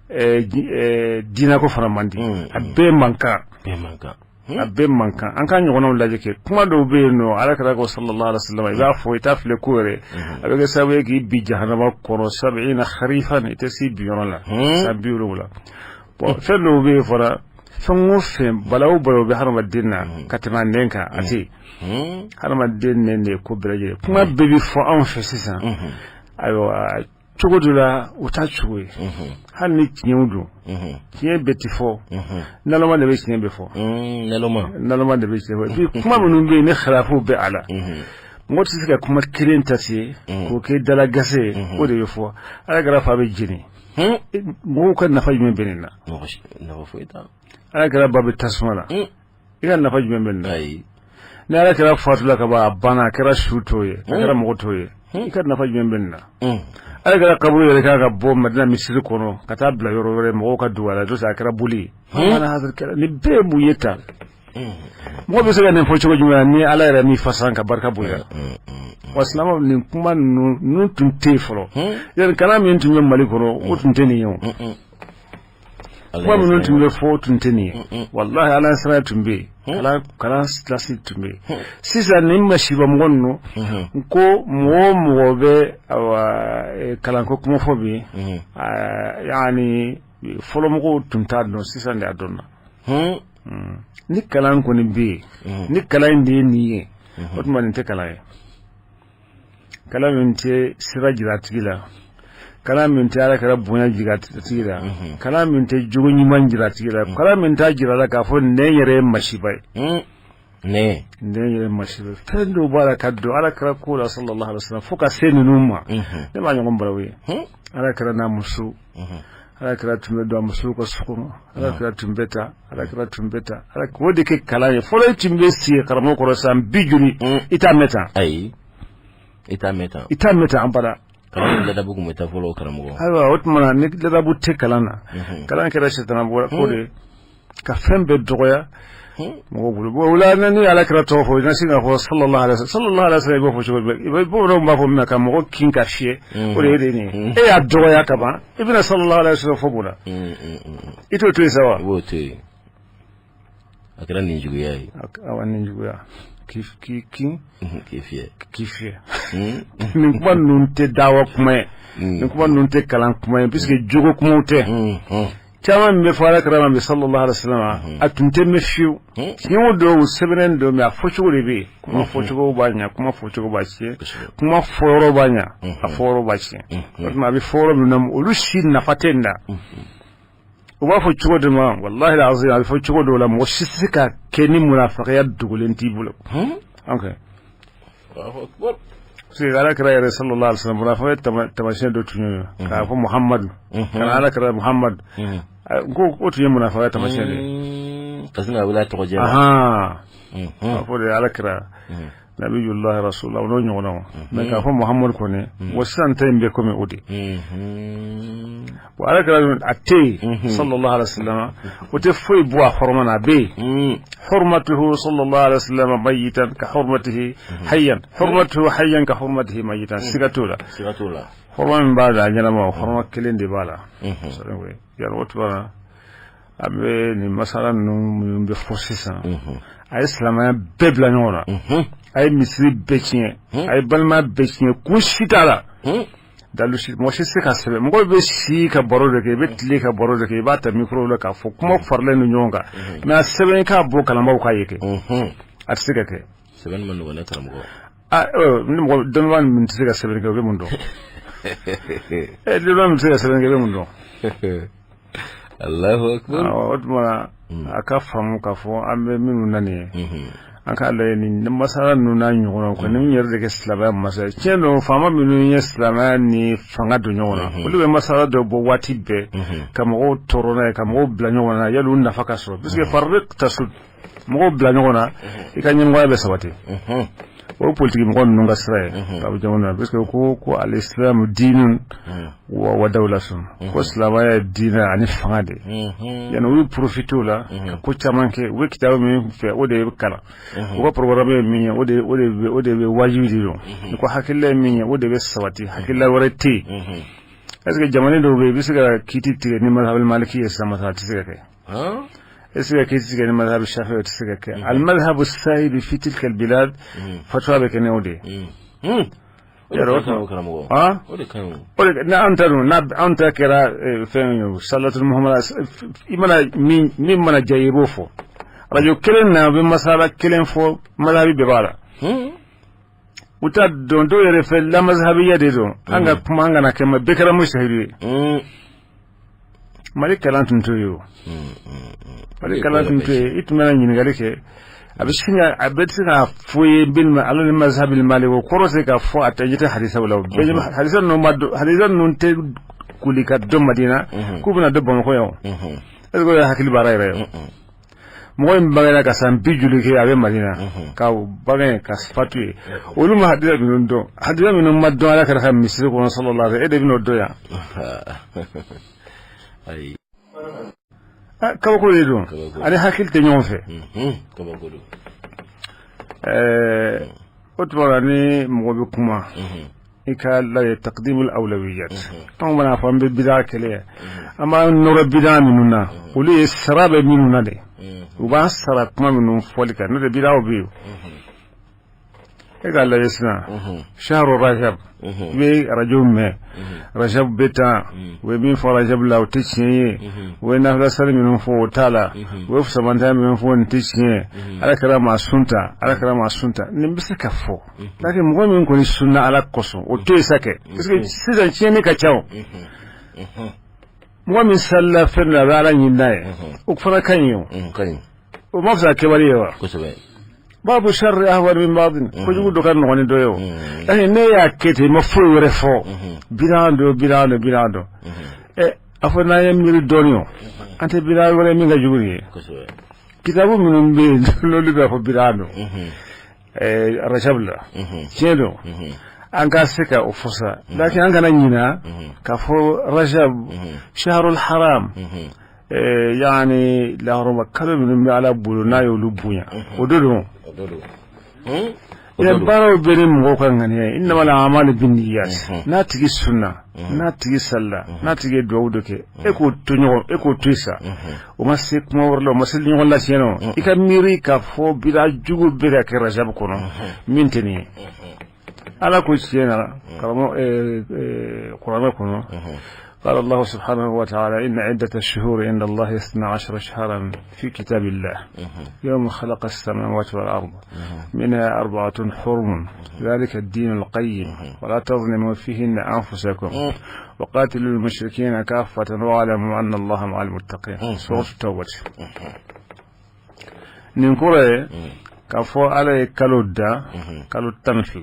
diinɛ ko fana man di, a bɛɛ man kan. Bɛɛ man kan. A bɛɛ man kan. An k'an ɲɔgɔnnaw lajɛ kɛ. Kuma dɔw bɛ yen nɔ, Ala kira ko sallallahu alaihi wasallam, i b'a fɔ, i t'a filɛ ko yɛrɛ, a bɛ kɛ sababu ye k'i bi jahanama kɔnɔ sab'ina kharifan, i tɛ s'i binyɔrɔ la san 70. Bon, fɛn dɔw bɛ yen fana, fɛn o fɛn, balawu o balawu bɛ hadamaden na ka tɛmɛ a nɛn kan, a tɛ yen. Hadamaden nɛn de ye ko bɛɛ lajɛlen. Kuma bɛɛ bɛ fɔ anw fɛ sisan, ayiwa, cogo dɔ la o t'a cogo ye. Hali ni tiɲɛw don, tiɲɛ bɛɛ tɛ fɔ, naloma de bɛ tiɲɛ bɛɛ fɔ. Naloma. Naloma de bɛ tiɲɛ fɔ. Puis kuma minnu bɛ yen ni khilafu bɛ a la. Mɔgɔ tɛ se ka kuma kelen ta ten k'o kɛ dalagase ye. O de bɛ fɔ Ala kira fa bɛ jeni. Mɔgɔw ka nafa jumɛn bɛ nin na? Nafa foyi t'a. Ala kira ba bɛ tasuma la, i ka nafa jumɛn bɛ nin na? Ni Ala kira fatula ka ban, a banna, a kɛra su tɔ ye, a kɛra mɔgɔ tɔ ye, i ka nafa jumɛn bɛ nin na? Ala kira kaburu yɛrɛ kan ka bɔ Madina misiri kɔnɔ ka taa bila yɔrɔ wɛrɛ, mɔgɔw ka don a la, n'o tɛ a kɛra boli ye. Nin bɛɛ ye mun ye tan? Mɔgɔ bɛ se ka nin fɔ cogo jumɛn ni Ala yɛrɛ m'i fasan ka barika bonya? Wa silamɛw, nin kuma ninnu tun tɛ yen fɔlɔ. Yani kalan min tun bɛ Mali kɔnɔ, o tun tɛ nin ye. O kuma minnu tun bɛ fɔ, o tun tɛ nin ye. Walahi, Ala sira tun bɛ yen, kalan kilasi tun bɛ yen. Sisan nin masiba mɔgɔ ninnu ko mɔgɔ o mɔgɔ bɛ kalanko kuma fɔ bi, yani fɔlɔmɔgɔw tun t'a dɔn, sisan de a dɔnna. Ni kalan kɔni bɛ yen, ni kalan in de ye nin ye, o tuma nin tɛ kalan ye. Kalan min tɛ sira jira a tigi la, kalan min tɛ Ala kira bonya jira a tigi la, kalan min tɛ jogo ɲuman jira a tigi la, kalan min t'a jira la k'a fɔ nɛn yɛrɛ ye masiba ye. Nɛn Nɛn yɛrɛ ye masiba ye. Fɛn dɔw b'a la ka don Ala kira ko la sallallahu alaihi wasallam fo ka se ninnu ma, ne b'a ɲɔgɔn baraw ye. Ala kira n'a muso, Ala kira tun bɛ don a musow ka so kɔnɔ, Ala kira tun bɛ taa, Ala kira tun bɛ taa, Ala k'o de kɛ kalan ye. Fɔlɔ i tun bɛ sigi karamɔgɔ kɔrɔ san bi joli, i t'a mɛn tan. Ayi, i t'a mɛn tan. I t'a mɛn tan abada. Kalan ni ladabu tun bɛ taa fɔlɔ, karamɔgɔ. Ayiwa, o tuma na ni ladabu tɛ kalan na, kalan kɛra sitana bɔ ko de ka fɛn bɛɛ dɔgɔya mɔgɔw bolo. Bon, o la ni Ala kira tɔgɔ fɔ, i na sin k'a fɔ sallallahu alaihi wasallam, sallallahu alaihi wasallam, i b'o fɔ cogo jumɛn? I bɛ bamananw b'a fɔ min na ka mɔgɔ kin ka fiyɛ, o de ye de nin ye. E y'a dɔgɔya ka ban, i bɛna sallallahu alaihi wasallam fɔ mun na? I t'o to yen sa wa? I b'o to yen, a kɛra nin juguya ye. Awa, nin juguya k'i kin k'i fiyɛ. K'i fiyɛ. Nin kuma ninnu tɛ dawa kuma ye, nin kuma ninnu tɛ kalan kuma ye, puisque jogo kumaw tɛ. Caman min bɛ fɔ Ala kira ma bi sallallahu alaihi wasallam, a tun tɛ mɛn fiyewu. Tiɲɛw dɔw sɛbɛnnen don, mais a fɔcogo de bɛ yen. Kuma fɔcogo b'a ɲɛ, kuma fɔcogo b'a tiɲɛ, kuma fɔyɔrɔ b'a ɲɛ, a fɔyɔrɔ b'a tiɲɛ. O tuma a bɛ fɔ yɔrɔ min na, olu si nafa tɛ nin na. U b'a fɔ cogo dɔ ma, wallahi alazim, a bɛ fɔ cogo dɔw la, mɔgɔ si tɛ se ka kɛ ni munafakaya dogolen t'i bolo. Ok, parce que Ala kira yɛrɛ sallallahu alaihi wasallam, munafakaya tamasiyɛn dɔ tun ye k'a fɔ Muhammadu kana Ala kira Muhammadu ko o tun ye munafakaya tamasiyɛn de ye. Ka sin ka wele a tɔgɔ jɛ la. A fɔ de Ala kira nabiyullahi rasulullah, o n'o ɲɔgɔnnaw. Mais k'a fɔ Muhammadu kɔni, wa sisan ta in bɛ komi o de. Wa Ala kira a tɛ yen sallallahu alaihi wasallam, o tɛ foyi bɔ a hɔrɔma na, a bɛ yen. Hurmatuhu sallallahu alaihi wasallam mayitan ka hurmatihi hayyan, hurmatuhu hayyan ka hurmatihi mayitan, siga t'o la. Siga t'o la. Hɔrɔma min b'a la a ɲɛnama, o hɔrɔma kelen de b'a la. Yɔrɔ o tuma na, an bɛ nin masala ninnu minnu bɛ fɔ sisan, a ye silamɛya bɛɛ bila ɲɔgɔn na, a ye misiri bɛɛ tiɲɛ, a ye balimaya bɛɛ tiɲɛ. Kun si t'a la, dalu si, mɔgɔ si tɛ se ka sɛbɛn. Mɔgɔ bɛ si ka baro de kɛ, i bɛ tile ka baro de kɛ, i b'a ta micro la k'a fɔ kuma faralen don ɲɔgɔn kan, mais a sɛbɛn k'a bɔ kalanbaaw k'a ye kɛ, a tɛ se ka kɛ. Sɛbɛnni ma nɔgɔn ne karamɔgɔ. Aa, ni mɔgɔ dɔnnibaa min tɛ se ka sɛbɛnni kɛ, o bɛ mun dɔn? Dɔnnibaa min tɛ se ka sɛbɛnni kɛ, i bɛ mun dɔn? Allahu akbar. O tuma a ka faamu k'a fɔ an bɛ minnu na nin ye, an k'a lajɛ nin masala ninnu n'a ɲɔgɔnnaw kan, ni min yɛrɛ de kɛ silamɛya masa ye. Tiɲɛ don, faama minnu ye silamɛya ni fanga don ɲɔgɔn na, olu bɛ masala dɔ bɔ waati bɛɛ ka mɔgɔw tɔɔrɔ n'a ye, ka mɔgɔw bila ɲɔgɔn na yali u nafa ka sɔrɔ, puisque farikolo tasu mɔgɔw bila ɲɔgɔn na, i ka ɲɛmɔgɔya bɛ sabati. O ye politiki mɔgɔ ninnu ka sira ye ka bɔ jamana na, parce que ko al-islamu dinun wa dawlatun, ko silamɛya ye diinɛ ani fanga de. Yani u y'u profiter o la ka ko caman kɛ. U bɛ kitabu min fɛ, o de bɛ kalan. U ka programme ye min ye, o de bɛ wajibi de don. Ko hakilila ye min ye, o de bɛ sabati, hakilila wɛrɛ tɛ yen. Est ce que jamana dɔw bɛ yen, i bɛ se ka kiiti tigɛ ni mazhabu maliki ye sisan? Masala tɛ se ka kɛ. Est ce que kiiti tigɛ ni mazhabu shafi, o tɛ se ka kɛ. Al mazhabu sahibi fi tilka al bilad, fatwa bɛ kɛ n'o de ye. Yɔrɔ o karamɔgɔ. Ah, o de ka ɲi. O de ni an ta dun, n'a an ta kɛra fɛn ye, salatul muhammad, i mana min mana diya i b'o fɔ. Radio kelen na, a bɛ masala kelen fɔ, mazhabi bɛɛ b'a la. U t'a dɔn, dɔw yɛrɛ fɛ la mazhabiya de don. An ka kuma, an kana kɛ ma bɛɛ kɛra mujtahidu ye. Mali kalan tun t'o ye o. Mali kalan tun t'o ye. I tun bɛna ɲininkali kɛ, a bɛ sin ka a bɛ se k'a fɔ ye bil ala ni mazhabil mali, o kɔrɔ se ka fɔ a tɛ ɲɛ tɛ hadisaw la. Hadisa ninnu ma dɔn, hadisa ninnu tɛ kuli ka dɔn Madina k'u bɛna dɔn Bamakɔ yan o. Est ce que o ye hakili baara yɛrɛ ye? Mɔgɔ in bangena ka san bi joli kɛ a bɛ Madina, ka bange ka fatu ye, olu ma hadisa ninnu dɔn. Hadisa minnu ma dɔn ala kira ka misiri kɔnɔ sallallahu alaihi, e de bɛn'o dɔn yan? Ayi. Kabako de don, ani hakili tɛ ɲɔgɔn fɛ. Kabako don. O tuma la, ni mɔgɔ bɛ kuma, i ka lajɛ taqdimul awlawiyat. Anw bɛna fɔ an bɛ bida kɛlɛ, an b'an nɔrɔ bida minnu na, olu ye sara bɛ minnu na de, u b'an sara kuma minnu fɔli kan, n'o tɛ bidaw bɛ yen. E k'a lajɛ sisan, shahru rajab, i bɛ arajo mɛn, rajab bɛ tan, u bɛ min fɔ rajab la, o tɛ tiɲɛ ye, u bɛ nafila sali minnu fɔ, o t'a la, u bɛ fusamantaya minnu fɔ, nin tɛ tiɲɛ ye, ala kira ma sun ta, ala kira ma sun ta. Nin bɛ se ka fɔ, lakin mɔgɔ min kɔni sunna ala kosɔn, o to yen sa kɛ, parce que sisan tiɲɛni ka ca. O mɔgɔ min salila fɛn dɔ, a bɛ ala ɲini n'a ye, o fana ka ɲi. O o ma fisa kɛwale ye wa? Ba'du sharri ahwan min ba'din, kojugu dɔ ka nɔgɔn ni dɔ ye. O lakin ne y'a kɛ ten, i ma foyi wɛrɛ fɔ, bidan don, bidan don, bidan don. Ɛ, a fɔ n'an ye miiri dɔɔnin, o an tɛ bidan wɛrɛ min ka jugu nin ye. Kitabu minnu bɛ yen n'olu b'a fɔ bidan don rajab la, tiɲɛ don, an ka se ka o fɔ sa, lakin an kana ɲina k'a fɔ rajab shahrul haram, yaani lahɔrɔma kalo minnu bɛ ala bolo, n'a y'olu bonya, o de don. Baaraw bɛ ni mɔgɔw ka ŋaniya ye, innamal a'malu binniyat. N'a tigi sunna, n'a tigi salila, n'a tigi ye duwawu dɔ kɛ, e k'o to ɲɔgɔn, e k'o to yen sa. O ma se kuma wɛrɛ la, o ma se ɲɔgɔn latiɲɛ na. I ka miiri k'a fɔ bida jugu bɛ ka kɛ rajab kɔnɔ min tɛ nin ye, ala ko tiɲɛ na karamɔgɔ kuranɛ kɔnɔ. قال الله سبحانه وتعالى: إن عدة الشهور عند الله 12 شهرا في كتاب الله يوم خلق السماوات والأرض منها أربعة حرم ذلك الدين القيم ولا تظلموا فيهن أنفسكم وقاتلوا المشركين كافة واعلموا أن الله مع المتقين. سورة التوبة. Nin kɔrɔ ye k'a fɔ ala ye kalo da kalo 12,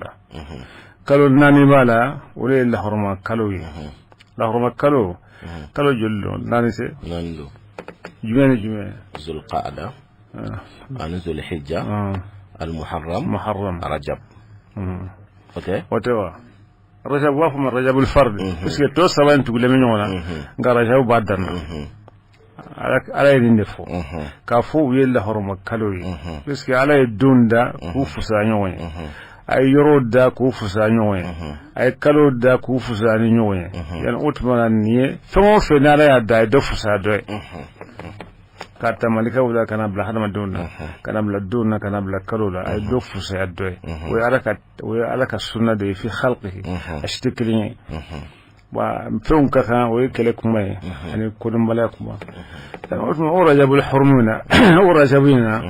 kalo naani b'a la, o de ye lahɔrɔma kalo ye. Lahɔrɔma kalo, kalo joli don? Naani se? Naani don. Jumɛn ni jumɛn? Zulqaada ani Zulhijja, Almuharram, Muharram, Rajab. O tɛ? O tɛ wa? Rajab b'a fɔ ma rajabul fard, parce que tɔ saba in tugulen bɛ ɲɔgɔn na, nka rajab b'a dan na. Ala ye nin de fɔ k'a fɔ u ye lahɔrɔma kalo ye, parce que ala ye don da k'u fisaya ɲɔgɔn ye, a ye yɔrɔw da k'u fisaya ɲɔgɔn ye, a ye kalo da k'u fisaya ni ɲɔgɔn ye. Yani o tuma na, nin ye fɛn o fɛn ni ala y'a da, a ye dɔ fisaya dɔ ye, k'a ta malikaw la ka na bila hadamadenw na, ka na bila donw na, ka na bila kalo la, a ye dɔ fisaya dɔ ye. O ye ala ka sunna de ye fi khalqihi, a si tɛ kelen ye wa fɛnw ka kan. O ye kɛlɛ kuma ye ani kodɔnbaliya kuma. O tuma, o rajabul hurum na, o rajabu in na,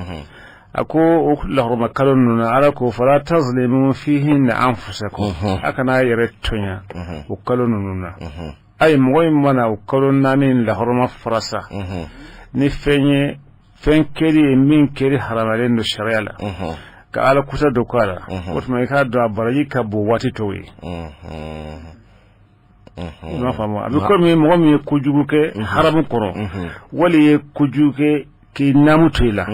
a ko o lahɔrɔma kalo ninnu na, ala ko fala tazlimu fihinna anfusakum, a kana yɛrɛ tɔɲa o kalo ninnu na. Ayi, mɔgɔ in mana o kalo naani lahɔrɔma farasa ni fɛn ye, fɛn kɛli ye min kɛli haramalen don sariya la, ka ala kusa dɔ k'a la, o tuma i k'a dɔn a baraji ka bon waati tɔw ye. I m'a faamu? A bɛ komi mɔgɔ min ye kojugu kɛ haramu kɔrɔ, wali ye kojugu kɛ k'i naamu to i la.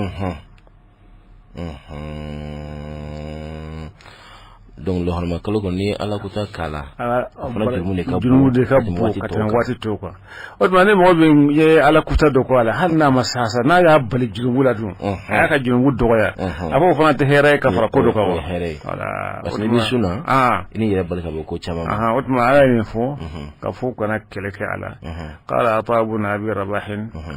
Donc lahɔrɔma kalo kɔnɔ, ni ala ko ta k'a la, a fana jurumu de ka bon, jurumu de ka bon ka tɛmɛ waati tɔw kan. O tuma ni mɔgɔ min ye ala kuta dɔ kɔ a la, hali n'a ma sa sa, n'a y'a bali jurumu la dun, a y'a ka jurumu dɔgɔya, a b'o fana tɛ hɛrɛ ye ka fara ko dɔ kan wa? Hɛrɛ ye, parce que n'i bɛ sun na, i n'i yɛrɛ bali ka bɔ ko caman ma. O tuma ala ye nin fɔ ka fɔ kana kɛlɛ kɛ a la. قال عطاء بن أبي رباح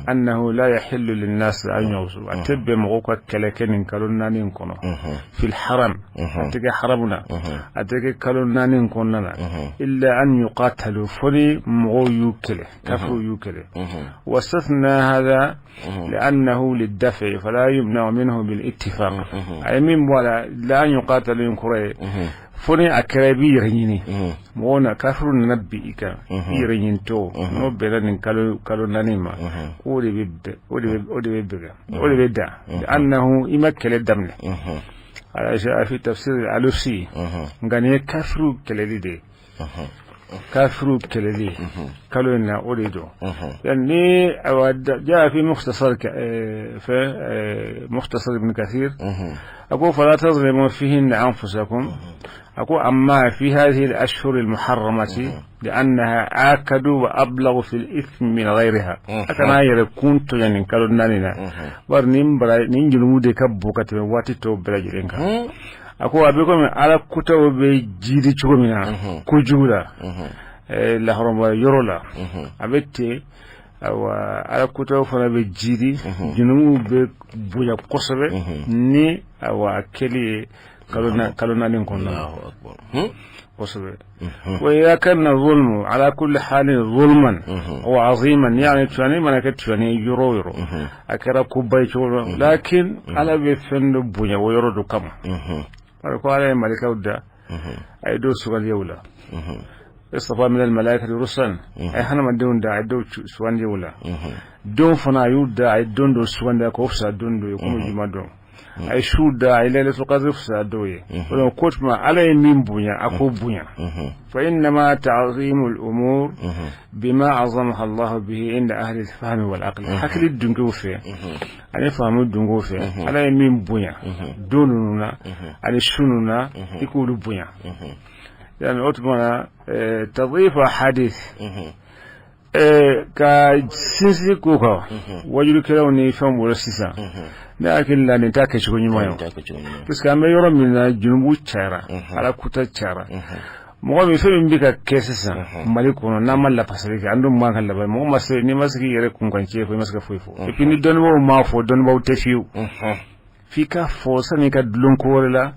أنه لا يحل للناس أن يغزوا، a tɛ bɛn mɔgɔw ka kɛlɛ kɛ nin kalo naani in kɔnɔ في الحرم, a tɛ kɛ haramu na, a tɛ kɛ kalo naani in kɔnɔna na, إلا أن يقاتلوا, fo ni mɔgɔw y'u kɛlɛ, kafiriw y'u kɛlɛ. واستثنى هذا لأنه للدفع فلا يمنع منه بالاتفاق. أي من ولا لا أن يقاتلوا in kɔrɔ ye. Fo ni a kɛra i b'i yɛrɛ ɲini, mɔgɔw na kafiru nana bin i kan, i yɛrɛ ɲinitɔ, n'o bɛnna nin kalo 4 ma, o de bɛ bɛn, o de bɛ bɛn, o de bɛ dan annahu i ma kɛlɛ daminɛ. Ala fi tafsir Alusi. Nka nin ye kafiru kɛlɛli de ye, kafiru kɛlɛli kalo in na, o de don. Yani awa jaa fi mukhtasar fi mukhtasar Ibn Kathir, أقول فلا تظلموا فيهن أنفسكم. أقول أما في هذه الأشهر المحرمة لأنها آكد وأبلغ في الإثم من غيرها. A kan'a yɛrɛ kun tɔɲɔ nin kalo 4 na, bari nin bara nin jurumu de ka bon ka tɛmɛ waati tɔw bɛɛ lajɛlen kan. A ko a bɛ komi ala kutaw bɛ jiidi cogo min na kojugu la lahɔrɔma yɔrɔ la, a bɛ ten. Awa, ala kutaw fana bɛ jiidi, jurumu bɛ bonya kosɛbɛ ni awa a kɛli ye kalo 4 kɔnɔna na. Allahu akbar. Kosɛbɛ. وإذا كان الظلم على كل حال ظلما وعظيما، يعني tɔɲɔni mana kɛ tɔɲɔni yɔrɔ o yɔrɔ, a kɛra koba ye cogo dɔ, lakin ala bɛ fɛn dɔ bonya o yɔrɔ dɔ kama. Bari ko ala ye malikaw da, a ye dɔw sugandi o la. اصطفى من الملائكة رسلا. A ye hadamadenw da, a ye dɔw sugandi o la. Don fana a y'u da, a ye don dɔ sugandi k'o fisaya don dɔ ye, komi juma don. A ye su da, a ye lailatul qadr fisaya dɔw ye. O la ko tuma ala ye min bonya, a k'o bonya. فإنما تعظيم الأمور بما عظمها الله به عند أهل الفهم والعقل. Hakili dunkew fɛ ani faamu dunkew fɛ, ala ye min bonya don ninnu na ani su ninnu na, i k'olu bonya. Yani o tuma na تضعيف أحاديث ka sinsin ko kan wajulikɛlaw ni fɛnw bolo sisan, ne hakili la nin t'a kɛcogo ɲuman ye o. T'a kɛcogo ɲuman. Parce que an bɛ yɔrɔ min na, junubu cayara, ala kuta cayara. Mɔgɔ min, fɛn min bɛ ka kɛ sisan Mali kɔnɔ, n'an ma lafasali kɛ, an dun man ka laban. Mɔgɔ ma se, n'i ma se k'i yɛrɛ kunkanci fɔ, i ma se ka foyi fɔ. Et puis ni dɔnnibaaw m'a fɔ, dɔnnibaaw tɛ fiyewu. F'i ka fɔ sani i ka dulon ko wɛrɛ la.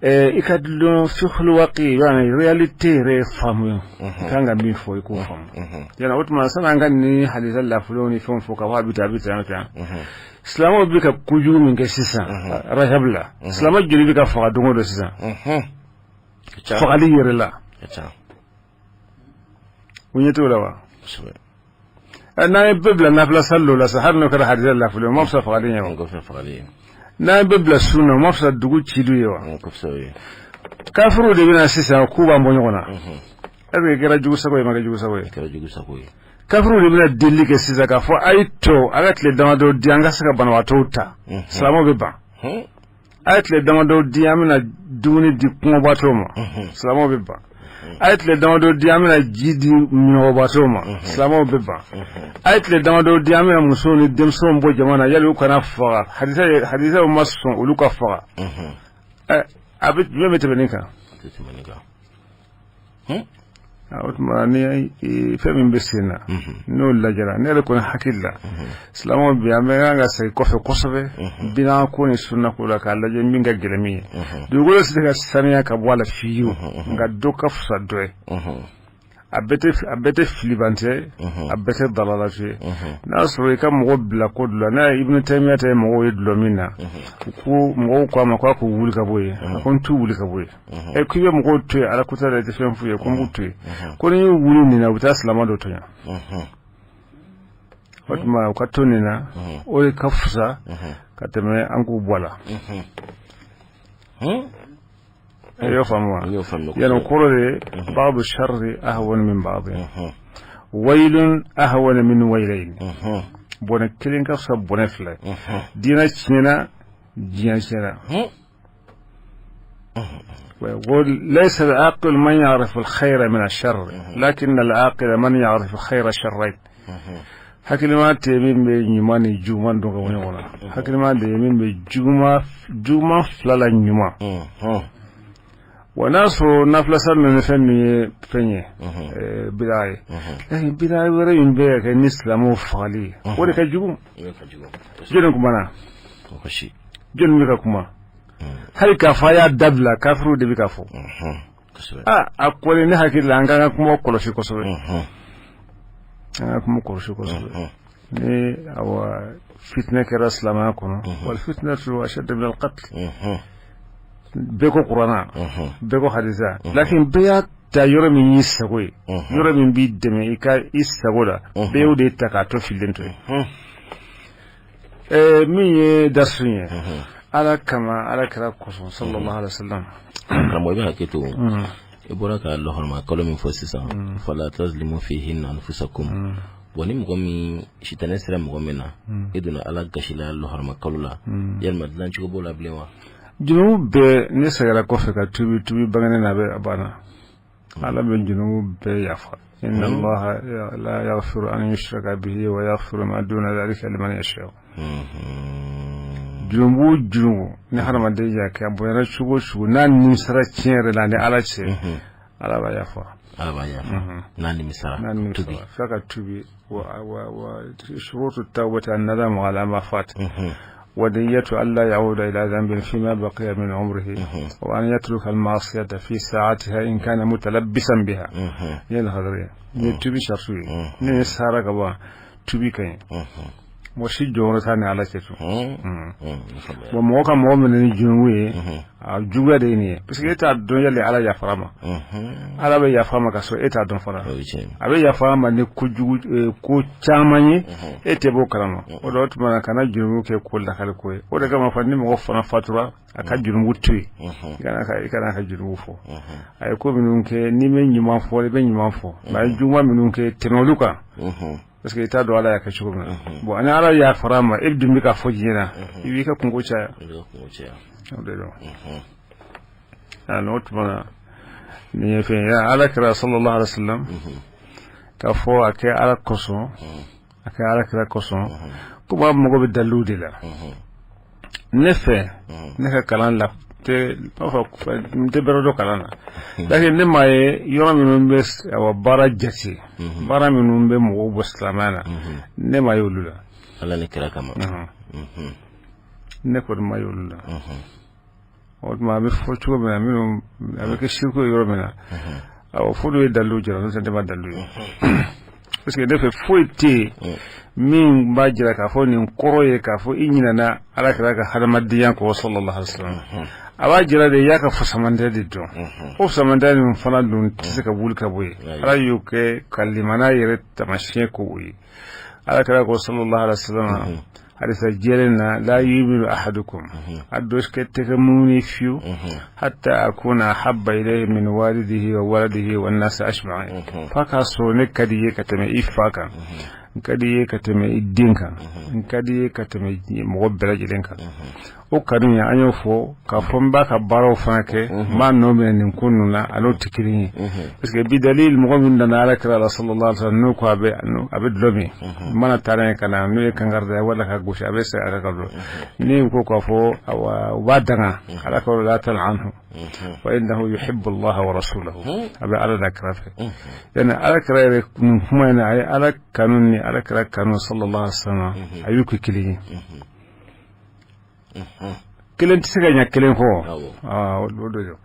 I ka dulon فقه الواقع, yani réalité yɛrɛ faamu. I kan ka min fɔ, i k'o faamu. Yani o tuma sani an ka nin hadisa lafulenw ni fɛnw fɔ k'a fɔ a bɛ tan, a bɛ tan, a bɛ tan, silamɛw bɛ ka kojugu min kɛ sisan Rajab la, silamɛ joli bɛ ka faga don o don sisan? Ka ca. Fagali yɛrɛ la. Ka ca. U ɲɛ t'o la wa? Kosɛbɛ. N'an ye bɛɛ bila nafila sali dɔ la sa, hali n'o kɛra hadisa lafulen, o ma fisa fagali ye wa? An kɔfɛ fagali ye. N'an ye bɛɛ bila sun na, o ma fisa dugu cili ye wa? An kɔfɛ o ye. Kafiruw de bɛna sisan k'u b'an bɔ ɲɔgɔn na. Est ce que kɛra jugu sago ye, ma kɛ jugu sago ye? A kɛra jugu sago ye. Kafiruw de bɛna delili kɛ sisan k'a fɔ a ye to a ka tile damadɔ di, an ka se ka banabaatɔw ta, silamɛw bɛ ban. A ye tile damadɔ di, an bɛna dumuni di kɔngɔbaatɔw ma, silamɛw bɛ ban. A ye tile damadɔ di, an bɛna ji di minɔgɔbaatɔw ma, silamɛw bɛ ban. A ye tile damadɔ di, an bɛna musow ni denmisɛnw bɔ jama na, yali u kana faga, hadisa hadisaw ma sɔn olu ka faga. A bɛ jumɛn bɛ tɛmɛ nin kan? A tɛ tɛmɛ nin kan. O tuma ni fɛn min bɛ sen na, n'o lajɛra, ne yɛrɛ kɔni hakili la, silamɛw bi, an bɛ kan ka segin kɔfɛ kosɛbɛ bina ko ni sunna ko la, k'a lajɛ min ka gɛlɛn min ye. Dugukolo tɛ se ka saniya ka bɔ a la fiyewu, nka dɔ ka fisa dɔ ye. A bɛɛ tɛ filibantɛ, a bɛɛ tɛ dalalatu ye. N'a y'a sɔrɔ i ka mɔgɔ bila ko dɔ la, n'a ye Ibn Taymiya ta ye, mɔgɔw ye dulɔ min na, u ko mɔgɔw ko a ma k'a k'u wuli ka bɔ yen. A ko n t'u wuli ka bɔ yen. K'i bɛ mɔgɔw to yen ala kuta la, i tɛ fɛn f'u ye. Ko n b'u to yen, ko ni y'u wuli nin na, u bɛ taa silamɛ dɔ tɔɲɔ. O tuma u ka to nin na, o de ka fisa ka tɛmɛ an k'u bɔ a la. I y'o faamu wa? N y'o faamu. Yani kɔrɔ de بعض الشر أهون من بعض، ويل أهون من ويلين. Bɔnɛ kelen ka fisa bɔnɛ fila ye. Diinɛ tiɲɛna, diɲɛ tiɲɛna. وليس العاقل من يعرف الخير من الشر، لكن العاقل من يعرف خير الشرين. Hakilima tɛ min bɛ ɲuman ni juguman dɔn ka bɔ ɲɔgɔn na, hakilima de ye min bɛ juguman fila la ɲuman. Wa n'a sɔrɔ nafila ninnu ni fɛn min ye fɛn ye bida ye, lakin bida wɛrɛ min bɛ ka kɛ ni silamɛw fagali ye, o de ka jugu. O de ka jugu. Jɔnni kumana? Mɔgɔ si. Jɔnni bɛ ka kuma hali k'a fɔ a y'a dabila? Kafiriw de bɛ ka fɔ. Kosɛbɛ. A kɔni ne hakili la, an k'an ka kuma kɔlɔsi kosɛbɛ, an ka kuma kɔlɔsi kosɛbɛ. Ni awa fitinɛ kɛra silamɛya kɔnɔ, والفتنة أشد من القتل. Bɛɛ ko kuranna, bɛɛ ko hadisa, lakin bɛɛ y'a ta yɔrɔ min y'i sago ye, yɔrɔ min b'i dɛmɛ i ka i sago la, bɛɛ y'o de ta k'a to fililen to yen. Min ye dasu ye, Ala kama, Ala kira kosɔn, sallallahu alaihi wasallam. Karamɔgɔ, i bɛ hakɛ to, i bɔra ka lɔhɔrɔma kalo min fɔ sisan, fala tazlimu fihinna anfusakum. Bon, ni mɔgɔ min sitanɛ sera mɔgɔ min na, e donna Ala gasi la lɔhɔrɔma kalo la, yalima dilancogo b'o la bilen wa? Junubu bɛɛ, ne seginna kɔfɛ ka tubi, tubi bangenen na, a bɛ a banna. Ala bɛ junubu bɛɛ yafa. Inna Allaha la yaghfiru an yushraka bihi wa yaghfiru ma duna dhalika liman yasha. Junubu, junubu ni hadamaden y'a kɛ, a bonyana cogo o cogo, n'a nimisara tiɲɛ yɛrɛ la ni Ala cɛ, Ala b'a yafa. Ala b'a yafa n'a nimisara. N'a nimisara, f'a ka tubi. Wa shurutu tawbati an-nadamu ala ma fat, ونية ألا يعود إلى ذنب فيما بقي من عمره، وأن يترك المعصية في ساعتها إن كان متلبسا بها. Ye lahadari ye, tubi shartu ye. Ne sara ka ban, tubi ka ɲi. Mɔgɔ si jɔyɔrɔ t'a ni Ala cɛ tun. Bon, mɔgɔ ka mɔgɔ minɛ ni junubu ye, a juguya de ye nin ye, parce que e t'a dɔn yali Ala yafara ma. Ala bɛ yafa ma ka sɔrɔ e t'a dɔn fana. A bɛ yafa ma ni kojugu ko caman ye, e tɛ b'o kalama. O de o tuma na, kana junubu kɛ ko lakali ko ye. O de kama fana, ni mɔgɔ fana fatura, a ka junubu to yen, i kana ka junubu fɔ. A ye ko minnu kɛ, n'i bɛ ɲuman fɔ, i bɛ ɲuman fɔ, nka a ye juguman minnu kɛ, tɛmɛ olu kan, parce que i t'a dɔn Ala y'a kɛ cogo min na. Bon, ani Ala yafara ma, e dun bɛ ka fɔ diɲɛ na, i b'i ka kunko caya. O de don. O tuma na, nin ye fɛn ye, Ala kira sallallahu alaihi wasallam k'a fɔ a kɛ Ala kosɔn, a kɛ Ala kira kosɔn, ko b'a mago bɛ dalilu de la. Ne fɛ, ne ka kalan la, tɛ b'a fɔ n tɛ bɛrɛ dɔ kalan na, lakin ne m'a ye yɔrɔ minnu bɛ awa baara jate, baara minnu bɛ mɔgɔw bɔ silamɛya la, ne m'a ye olu la. Ala ni kira kama. Ne kɔni ma ye olu la. O tuma, a bɛ fɔ cogo min na, minnu a bɛ kɛ siriku ye yɔrɔ min na, awɔ, fo n'u ye dalilu jira, n'o tɛ ne ma dalilu ye, parce que ne fɛ, foyi tɛ yen min b'a jira k'a fɔ nin kɔrɔ ye k'a fɔ i ɲinɛna Ala kira ka hadamadenya kɔ, sallallahu alaihi wasallam. A b'a jira de i y'a ka fusamantɛ de dɔn. O fusamantɛ nin fana dun tɛ se ka wuli ka bɔ yen. Ala y'o kɛ ka limaniya yɛrɛ taamasiyɛn k'o ye. Ala kira ko sallallahu alaihi wasallam hadisa jɛlen na: la yuminu ahadukum, a dɔ tɛ kɛ mumini fiyewu, hatta akuna ahabba ilayhi min walidihi wa waladihi wa nasi ajma'in, f'a k'a sɔrɔ ne ka di ye ka tɛmɛ i fa kan, n ka di ye ka tɛmɛ i den kan, n ka di ye ka tɛmɛ mɔgɔ bɛɛ lajɛlen kan. O kanu ye, an y'o fɔ k'a fɔ n b'a ka baaraw fana kɛ, n b'a nɔ minɛ nin ko ninnu na, a n'o tɛ kelen ye, parce que bi dalil mɔgɔ min nana Ala kira la sallallahu alaihi wasallam, n'o ko a bɛ dulɔ min, n mana taa n'a ye ka na, n'o ye kankari da ye wala ka gosi, a bɛ segin a kan ka dulɔ. Ni ko k'a fɔ awa u b'a danga, Ala ko la tal'anhu fa innahu yuhibbu Allah wa rasulahu, a bɛ Ala da kira fɛ. Yani Ala kira yɛrɛ nin kuma in na, a ye Ala kanu ni Ala kira kanu sallallahu alaihi wasallam, a y'u kɛ kelen ye. Kelen tɛ se ka ɲɛ kelen kɔ, o de don.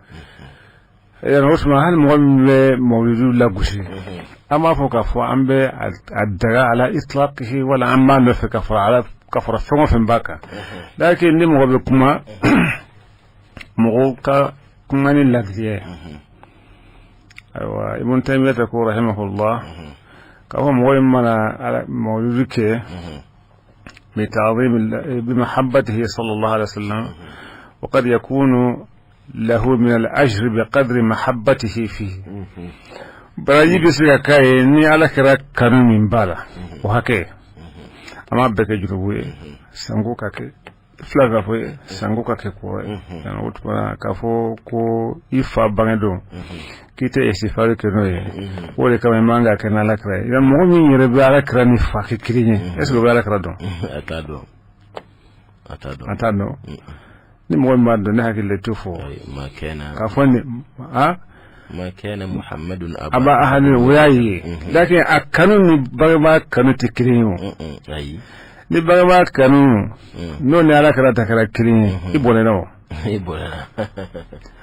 Yani o tuma, hali mɔgɔ min bɛ mawlidu lagosi, an b'a fɔ k'a fɔ an bɛ a daga ala itlaqihi, wala an b'a nɔfɛ ka fara ala ka fara fɛn o fɛn b'a kan. Lakin ni mɔgɔ bɛ kuma, mɔgɔw ka kuma ni ladiriya ye. Ayiwa, Ibn Taymiyyah ko rahimahullah k'a fɔ mɔgɔ min mana mawlidu kɛ بتعظيم بمحبته صلى الله عليه وسلم، وقد يكون له من الأجر بقدر محبته فيه، baraji bɛ se ka k'a ye ni Ala kɛra kanu min b'a la, o hakɛ. A m'a bɛɛ kɛ jurubu ye, sanko ka kɛ fila ka fɔ ye, sanko ka kɛ kɔrɔ ye. O tuma, k'a fɔ ko i fa bange don, k'i tɛ istifari kɛ n'o ye, o de kama i man ka kɛ n'Ala kira ye. Mɔgɔ min yɛrɛ bɛ Ala kira ni fa kɛ kelen ye, est ce que o bɛ Ala kira dɔn? A t'a dɔn, a t'a dɔn. A t'a dɔn. Ni mɔgɔ min b'a dɔn, ne hakili t'o fɔ. Ma kana k'a fɔ nin a ma kana Muhammadun aba ahadin, o y'a ye. Lakin a kanu ni bangebaa kanu tɛ kelen ye o. Ayi. Ni bangebaa kanu n'o ni Ala kira ta kɛra kelen ye, i bɔnɛna o. I bɔnɛna.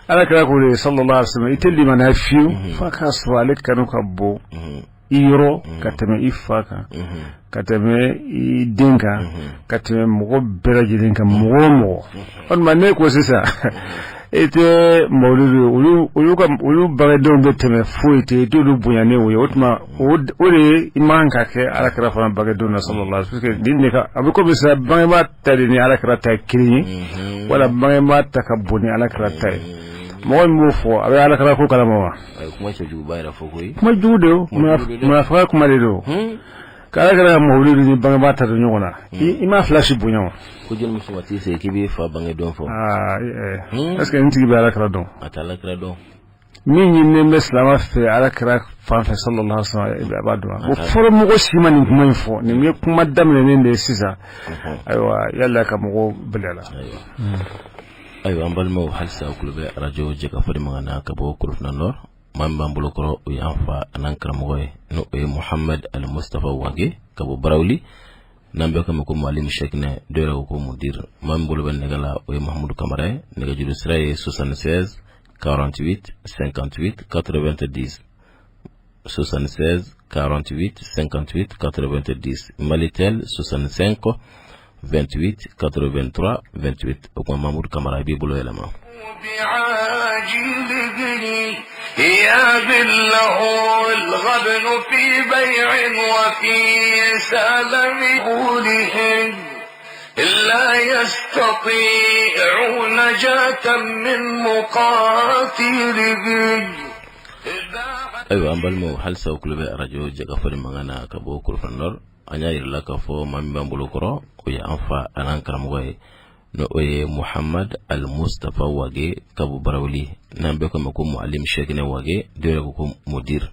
Ala kira ko de sallallahu alaihi wasallam, i tɛ limaniya fiyewu f'a k'a sɔrɔ ale kanu ka bon i yɔrɔ ka tɛmɛ i fa kan, ka tɛmɛ i den kan, ka tɛmɛ mɔgɔ bɛɛ lajɛlen kan, mɔgɔ o mɔgɔ. O tuma, ne ko sisan, E tɛ mawuludu ye, olu olu ka olu bangedenw bɛ tɛmɛ, foyi tɛ, i t'olu bonya ni o ye. O tuma o de ye, i man ka kɛ ala kira fana bangedenw na, sallallahu alaihi wasallam, parce que nin de ka a bɛ komi sisan bangebaa ta de ni ala kira ta ye kelen ye, wala bangebaa ta ka bon ni ala kira ta ye. Mɔgɔ min b'o fɔ, a bɛ ala kira ko kalama wa? A ye kuma cɛjuguba yɛrɛ fɔ koyi. Kuma jugu de don, munafika kuma de don. Ka ala kira ka mawuludu ni bangebaa ta don ɲɔgɔn na, i m'a fila si bonya o. Ko jɔn muso t'i se k'i b'i fa bangedenw fɔ. Aa, est ce que nin tigi bɛ ala kira dɔn? A tɛ ala kira dɔn. Min ɲininen bɛ silamɛ fɛ ala kira fan fɛ, sallallahu alaihi wasallam, a b'a dɔn. O fɔlɔ, mɔgɔ si ma nin kuma in fɔ. Nin ye kuma daminɛnen de ye sisan. Ayiwa, yala ka mɔgɔw bila la. Ayiwa, an balimaw, halisa kulo bɛ arajo Jɛkafɔ de mankan na ka bɔ Korofina Nord. Maa min b'an bolo kɔrɔ, o y'an fa an'an karamɔgɔ ye, n'o o ye Muhamad Ali Mustafa Wage ka bɔ Barawuli, n'an bɛɛ kama ko Mualim Shɛkinɛ, dɔw yɛrɛ ko ko Mudir. Maa min bolo bɛ nɛgɛ la, o ye Mahamudu Kamara ye. Nɛgɛjuru sira ye 76 48 58 90, 76 48 58 90, Malitel 65 28 83 28. O kuma, Mahamudu Kamara, i b'i bolo yɛlɛma. بعاجله له الغبن في بيع وفي سلم قولهم لا يستطيعون نجاة من مقاتله. Ayiwa, an balimaw, halisa u kulo bɛ arajo Jɛkafɔ de mankan na ka bɔ Korofina Nord. An y'a yirala k'a fɔ maa min b'an bolo kɔrɔ, o ye an fa an'an karamɔgɔ ye, n'o o ye Muhamad Al Mustafa Wage ka bɔ Barawuli, n'an bɛɛ ko ma ko Mualim Shɛkinɛ Wage, dɔw yɛrɛ ko ko Mudir.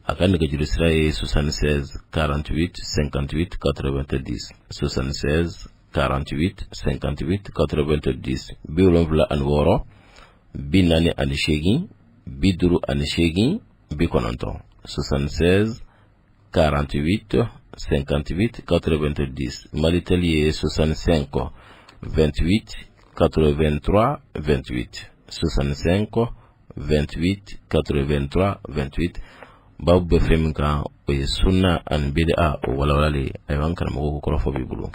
A ka nɛgɛjuru sira ye 76 48 58 90, 76 48 58 90, 76 48 58 90, 76 48 58 90. Malitel ye 65 28 83 28, 65 28 83 28. Babu bɛ fɛn min kan, o ye sunna ani bid'a, o walawalali. Ayiwa, an karamɔgɔ, ko kɔrɔfɔ b'i bolo.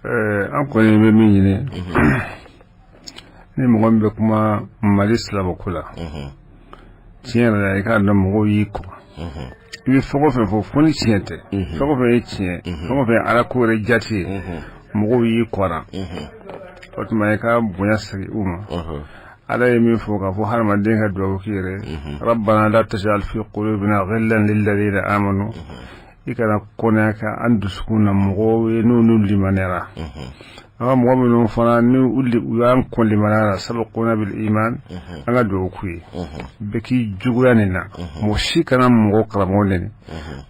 An kɔni bɛ min ɲini, ni mɔgɔ min bɛ kuma Mali silamɛko la, tiɲɛ yɛrɛ la, i k'a dɔn mɔgɔw y'i kɔ. I bɛ fɛn o fɛn fɔ, fo ni tiɲɛ tɛ, fɛn o fɛn ye tiɲɛ, fɛn o fɛn ye ala ko yɛrɛ jate ye, mɔgɔw y'i kɔra. O tuma, i ka bonya segin u ma. Ala ye min fɔ k'a fɔ hadamaden ka dugawu k'i yɛrɛ: ربنا لا تجعل في قلوبنا غلا للذين آمنوا. I kana kɔnɛ ka an dusukun na mɔgɔw ye n'olu limaniyara. An ka mɔgɔ minnu fana ni u y'an kɔn limaniya la, سبقونا بالإيمان, an ka dugawu k'u ye. Bɛɛ k'i juguya nin na. Mɔgɔ si kana mɔgɔ karamɔgɔ neni,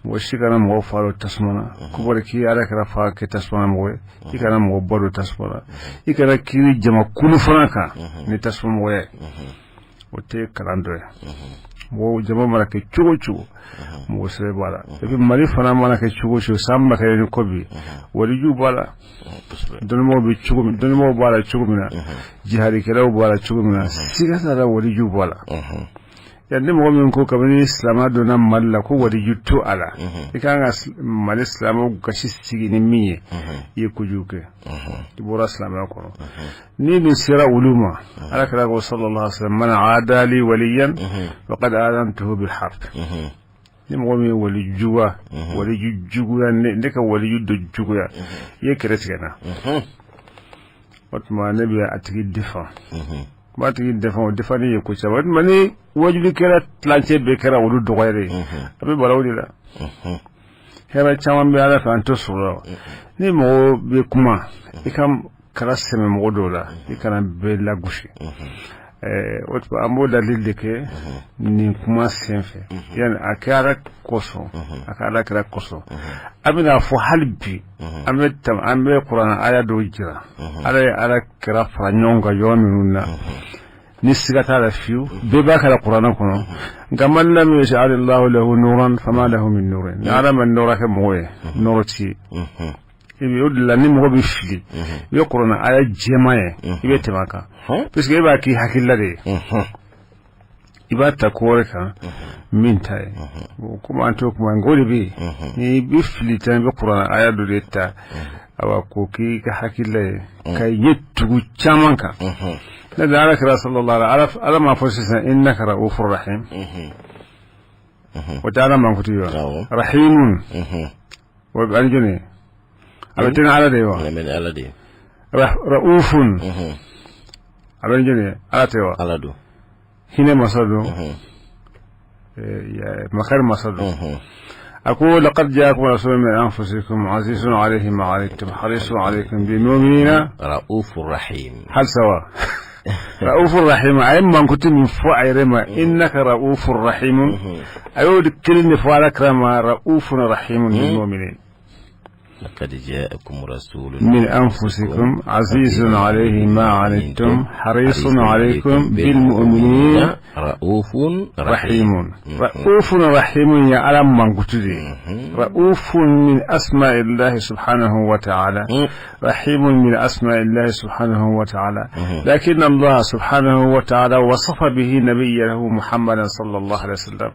mɔgɔ si kana mɔgɔ fa don tasuma na, ko bɔra k'i ala kɛra fa kɛ tasuma na mɔgɔ ye. I kana mɔgɔ ba don tasuma na, i kana kiiri jama kulu fana kan ni tasuma mɔgɔya ye. O tɛ kalan dɔ ye. Mɔgɔ jama mana kɛ cogo o cogo, mɔgɔ sɛbɛ b'a la. Et puis Mali fana mana kɛ cogo o cogo, san 1000 ni kɔ bi, walijuw b'a la, dɔnnibagaw bɛ cogo min, dɔnnibagaw b'a la cogo min na, jihadikɛlaw b'a la cogo min na, siga t'a la, walijuw b'a la. Ya ni mɔgɔ min ko kabini silamɛ donna Mali la ko waliju to a la, i kan ka Mali silamɛw gasi sigi ni min ye, i ye kojugu kɛ, i bɔra silamɛya kɔnɔ. Ni nin sera olu ma, ala kira ko صلى الله عليه وسلم: من عادى لي وليا فقد آذنته بالحرب. Ni mɔgɔ min ye wali juguya, waliju juguya, ne ka waliju dɔ juguya, i ye kɛlɛ tigɛ n na. O tuma ne bɛ a tigi défend, n b'a tigi défend. O défend ye ko caman. O tuma ni wajulikɛla tilancɛ bɛɛ kɛra olu dɔgɔyara ye, a bɛ bala o de la. Hɛrɛ caman bɛ ala fɛ, an tɛ sɔrɔ la. Ni mɔgɔ bɛ kuma, i ka kala sɛmɛ mɔgɔ dɔw la, i kana bɛɛ lagosi. O tuma an b'o dalili de kɛ nin kuma sen fɛ, yani a kɛ ala kosɔn, a ka ala kira kosɔn. An bɛna fɔ hali bi, an bɛ an bɛ kuranɛ aya dɔw jira, ala ye ala kira fara ɲɔgɔn kan yɔrɔ minnu na, ni siga t'a la fiyewu, bɛɛ b'a kɛra kuranɛ kɔnɔ. Nka من لم يجعل الله له نورا فما له من نور. Ni ala ma nɔrɔ kɛ mɔgɔ ye, nɔrɔ t'i ye. I bɛ o de la, ni mɔgɔ bɛ fili, i bɛ kuranɛ aya jɛman ye, i bɛ tɛmɛ a kan, puisque e b'a k'i hakilila de ye, i b'a ta ko wɛrɛ kan min ta ye. Komi an t'o kuma, nka o de bɛ yen. Ni i bɛ fili ta, i bɛ kuranɛ aya dɔ de ta. Awa ko k'i ka hakilila ye ka ɲɛ tugu caman kan. Ne da ala kira sallallahu alaihi ala m'a fɔ sisan innaka ra'ufur rahim. O tɛ ala mankutu ye wa? Rahimun o bɛ jɔni ye? A bɛ tɛnɛ ala de ye wa? Ala de ye. Ra'ufun a bɛ jɔni ye? Ala tɛ wa? Ala don. Hinɛ masa don, makari masa don. A ko laqad jaakum rasulun min anfusikum azizun alayhi ma anittum harisun alaykum bil mu'minina ra'ufur rahim. Hal sawa ra'ufur rahim. A ye mankutu min fɔ a yɛrɛ ma innaka ra'ufur rahim, a y'o de kelen de fɔ ala kira ma ra'ufun rahimun bil mu'minin. لقد جاءكم رسول من أنفسكم عزيز عليه ما عنتم حريص عليكم بالمؤمنين رؤوف رحيم. رؤوف رحيم يا علم من قتلي. رؤوف من أسماء الله سبحانه وتعالى، رحيم من أسماء الله سبحانه وتعالى، لكن الله سبحانه وتعالى وصف به نبيه محمدا صلى الله عليه وسلم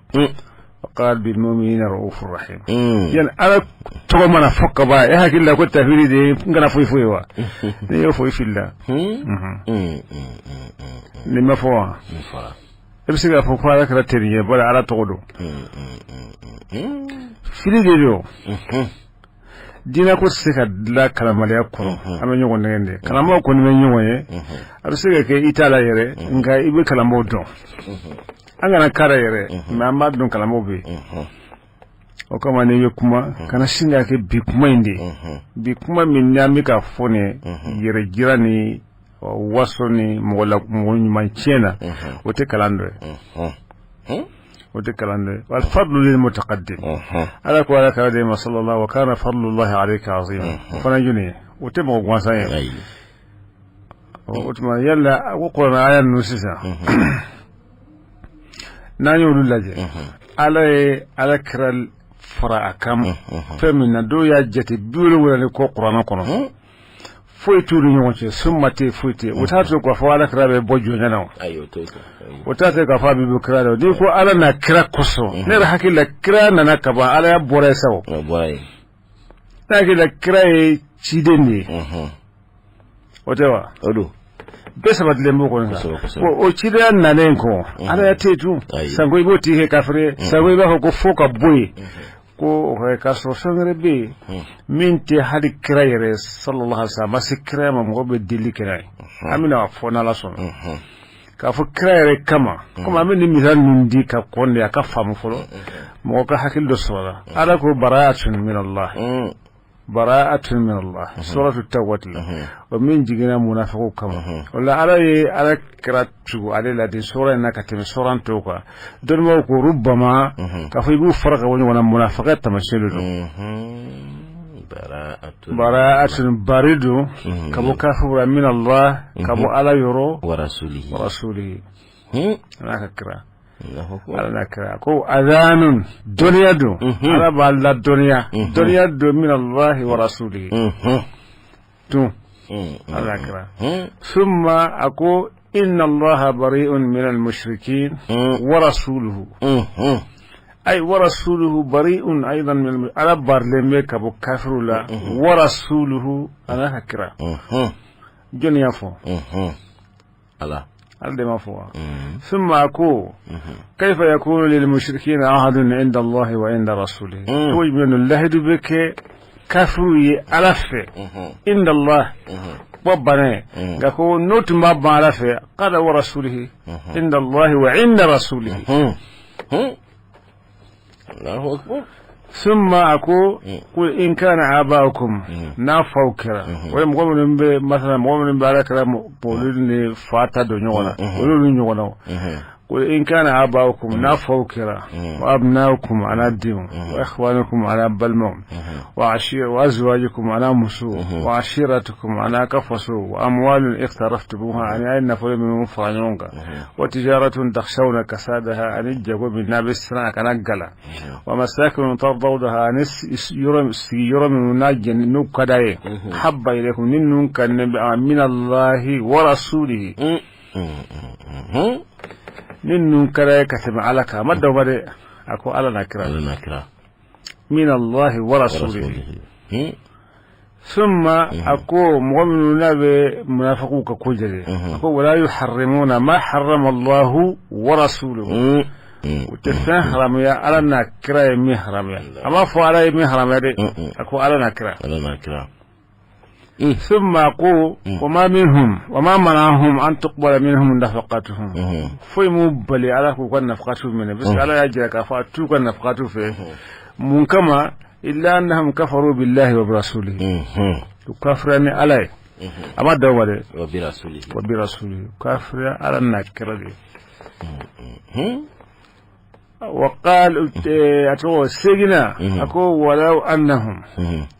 وقال بالمؤمنين رؤوف رحيم. Yani ala tɔgɔ mana fɔ ka ban, e hakili la ko tafiri de ye n kana foyi foyi wa? Ne y'o foyi fili la, nin ma fɔ wa? E bɛ se k'a fɔ ko ala kɛra teri ye, bari ala tɔgɔ don, fili de don. Diinɛ ko tɛ se ka dilan kalanbaliya kɔrɔ. An bɛ ɲɔgɔn nɛgɛn de, kalanbaaw kɔni bɛ ɲɔgɔn ye. A bɛ se ka kɛ i t'a la yɛrɛ, nka i bɛ kalanbaaw dɔn. An kana kara yɛrɛ, mɛ an b'a dɔn kalanbaaw bɛ yen. O kama n'i bɛ kuma, kana sin k'a kɛ bi kuma in de ye. Bi kuma min n'an bɛ ka fɔ nin yɛrɛ jira ni waso ni mɔgɔ la mɔgɔ ɲuman tiɲɛ na, o tɛ kalan dɔ ye, o tɛ kalan dɔ ye. Wal fadlu lil mutaqaddim. Ala ko ala kira de ma sallallahu wa kana fadlullahi alayka azima. O fana jɔni ye? O tɛ mɔgɔ gansan ye. O tuma yala ko kuranɛ aya ninnu sisan, n'an y'olu lajɛ, ala ye ala kira fara a kan fɛn min na, dɔw y'a jate 74 kuranɛ kɔnɔ, foyi t'u ni ɲɔgɔn cɛ, sunma tɛ, foyi tɛ. O t'a to k'a fɔ ala kira bɛ bɔ jɔnya na, o t'a to k'a fɔ a bɛ bɔ kira la. N'i ko ala na kira kosɔn, ne yɛrɛ hakili la kira nana ka ban, ala y'a bɔra yen sa. O ne hakili la kira ye ciden de ye, o tɛ wa? O don. Bɛɛ sabatilen b'o kɔni kan. O cidenya nalen kɔ, ala ya tɛ yen tun. Sanko i b'o tigi kɛ kafiri ye, sanko i b'a fɔ ko fo ka bɔ yen, ko o k'a sɔrɔ fɛn wɛrɛ bɛ yen min tɛ hali kira yɛrɛ sallallahu alaihi wasallam. A ma se kira ma, mɔgɔ bɛ deli kira ye. An bɛna a fɔ n'ala sɔnna k'a fɔ kira yɛrɛ kama. Komi an bɛ nin misali ninnu di ka kɔn de a ka faamu fɔlɔ, mɔgɔ ka hakili dɔ sɔrɔ la. Ala ko bara'atun min Allah, bara'atun min Allah, suratu tawbati la, o min jiginna munafiqw kama. O la ala ye ala kira tugu ale la de sura in na ka tɛmɛ sura tɔw kan. Dɔnnibaw ko rubama k'a fɔ i b'u fara ka bɔ ɲɔgɔn na, munafiqɛ taamasiyɛn de don. Bara'atun, bari don ka bɔ kafiriw la, min Allah, ka bɔ ala yɔrɔ, wa rasulihi, wa rasulihi, n'a ka kira, ala n'a kira. Ko adhanun, dɔnniya don, ala b'a la dɔnniya, dɔnniya don, min Allah wa rasulihi tun, ala n'a kira. Summa a ko inna allaha bari'un min al-mushrikin wa rasuluhu, ay wa rasuluhu bari'un aidan min, ala barilen bɛ ka bɔ kafiriw la, wa rasuluhu, a n'a ka kira. Jɔnni y'a fɔ? Ala. Ala de m'a fɔ wa? Summa ko kayfa yakunu lil mushrikina ahadun inda allahi wa inda rasulihi. Cogo jumɛn lahidu bɛ kɛ kafiriw ye ala fɛ, inda allah bɔ bana ye? Nka ko n'o tun b'a ban ala fɛ, qala wa rasulihi, inda allahi wa inda rasulihi. Allahu akbar. Summa a ko qul in kana aba'ukum, n'a faw kɛra, o ye mɔgɔ minnu bɛ, masala mɔgɔ minnu bɛ ala kira mɔlidi ni fa ta don ɲɔgɔn na, olu ni ɲɔgɔn na. Qul in kana aba'ukum, n'a faw kɛra, wa abna'ukum, a n'a denw, wa ikhwanukum, a n'a balimaw, wa ashir wa azwajukum, a n'a muso, wa ashiratukum, a n'a ka faso, wa amwalun iqtaraftumuha, ani a ye nafolo minnu fara ɲɔgɔn kan, wa tijaratun takhshawna kasadaha, ani jago min n'a bɛ siran a kana gala, wa masakin tardawnaha, ani yɔrɔ sigi yɔrɔ minnu n'a jɛni n'u ka d'a ye, habba ilaykum, ni ninnu ka ne bɛ, min Allahi wa rasulihi, ni ninnu ka d'a ye ka tɛmɛ ala kan. A ma dan o ma dɛ, a ko ala n'a kira, ala n'a kira, min Allahi wa rasulihi. Summa a ko mɔgɔ minnu n'a bɛ munafiqw ka ko jate, a ko wala yuharrimuna ma harrama Allahu wa rasuluhu, u tɛ fɛn haramuya Ala n'a kira ye min haramuya. A m'a fɔ Ala ye min haramuya dɛ, a ko Ala n'a kira. Ala n'a kira. Summa ko wa ma minhum wa ma manahum an tuqbala minhum nafaqatuhum, foyi m'u bali Ala k'u ka nafaqatu minɛ, parce que Ala y'a jira k'a fɔ a t'u ka nafaqatu fɛ. Mun kama? Illa annahum kafaru billahi wa bi rasulihi, u kafira ni Ala ye. A ma dan o ma dɛ. Wa bi rasulihi. Wa bi rasulihi, u kafira Ala n'a kira de. Wa qal, a tɔgɔ seginna, a ko walaw annahum,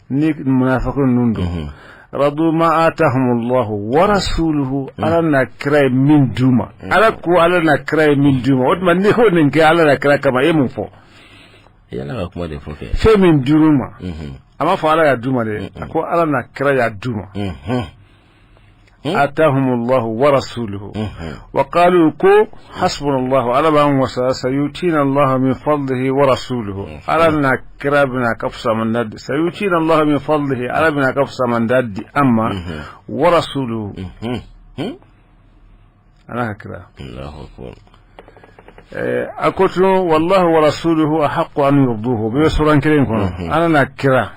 ni munafiqun ninnu don, radu ma atahum Allahu wa rasuluhu, Ala n'a kira ye min d'u ma. Ala ko Ala n'a kira ye min d'u ma. O tuma n'i ko nin kɛ Ala n'a kira kama, e ye mun fɔ? Yala ka kuma de fɔ kɛ. Fɛn min dir'u ma, a m'a fɔ Ala y'a d'u ma dɛ, a ko Ala n'a kira y'a d'u ma. Atahum Allahu wa rasuluhu wa qalu, ko hasbuna Allahu, Ala b'an wasa, sayutina Allahu min fadlihi wa rasuluhu, Ala n'a kira bɛna ka fusamanda di, sayutina Allahu min fadlihi, Ala bɛna ka fusamanda di an ma, wa rasuluhu, Ala ka kira. Allahu akbar. A ko tun wallahu wa rasuluhu ahaqqu an yurduhu, bɛ suran kelen kɔnɔ, Ala n'a kira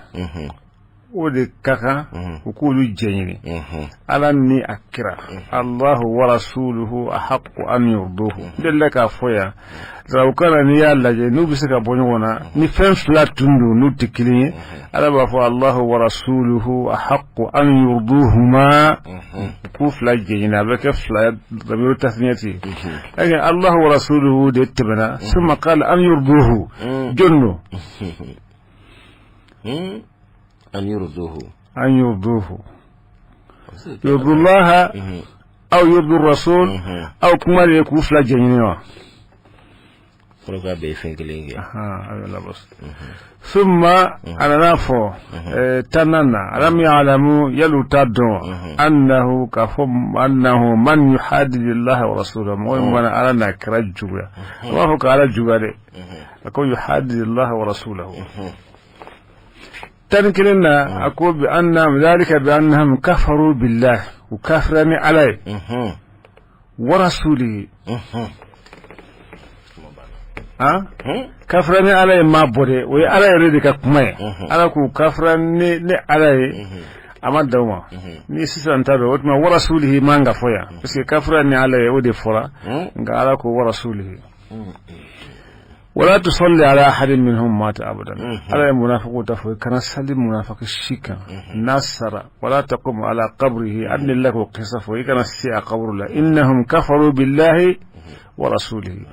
o de ka kan u k'olu jɛɲini. Ala ni a kira, Allahu wa rasuluhu ahaqqu an yurduhu. N delila k'a fɔ yan arabukan na, n'i y'a lajɛ n'u bɛ se ka bɔ ɲɔgɔn na, ni fɛn fila tun don n'u tɛ kelen ye, Ala b'a fɔ Allahu wa rasuluhu ahaqqu an yurduhuma, k'u fila jɛɲini, a bɛ kɛ fila damiru tasniyati. Lakin Allahu wa rasuluhu de tɛmɛna, summa qala an yurduhu, jɔn don? An yurduhu. An yurduhu, yurdullaha aw yurdu rasul, aw kuma de ye k'u fila jɛɲini wa? Kɔrɔ k'a bɛɛ ye fɛn kelen kɛ. Summa a nana fɔ tannan na, alam ya'lamu, yali u t'a dɔn, annahu, k'a fɔ annahu man yuhadidillaha wa rasulahu, mɔgɔ min mana Ala n'a kira juguya. A b'a fɔ ka Ala juguya dɛ, a ko yuhadidillaha wa rasulahu. 11 na, a ko bi annahum dhalika bi annahum kafaru billah, u kafira ni Ala ye, wa rasulihi. Kafira ni Ala ye ma bɔ dɛ, o ye Ala yɛrɛ de ka kuma ye. Ala k'u kafira ni Ala ye, a ma dan o ma. Ni sisan ta don, o tuma wa rasulihi man ka fɔ yan, parce que kafira ni Ala ye, o de fɔra. Nka Ala ko wa rasulihi. Wala tusalli ala ahadin minhum mata abadan, Ala ye munafiqu ta fɔ, kana sali munafiki si kan n'a sara. Wala taqum ala qabrihi, an delila k'o kisa fɔ, i kana se a kaburu la. Innahum kafaru billahi wa rasulihi.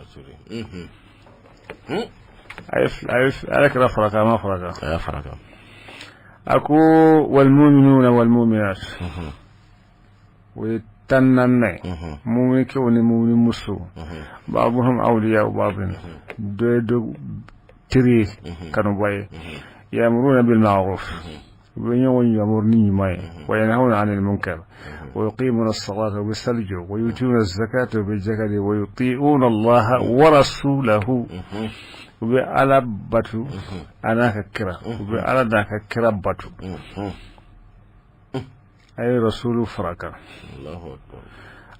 A ye Ala kira fara kan, a ma fara kan? A y'a fara kan. A ko walmuminuna walmuminat, o ye 14nan ye, muminikɛw ni mumini musow, ba'duhum awliya'u ba'din, dɔ ye dɔ teri ye, kanuba ye, ya'muruna bil ma'ruf, u bɛ ɲɔgɔn yamuru ni ɲuman ye, wa yanhauna 'anil munkar, wa yuqimuna as-salata, u bɛ sali jɔ, wa yutuna az-zakata, u bɛ jaka di, wa yuti'una Allaha wa rasulahu, u bɛ Ala batu a n'a ka kira, u bɛ Ala n'a ka kira batu. A ye rasulu fara kan. Allahu akbar.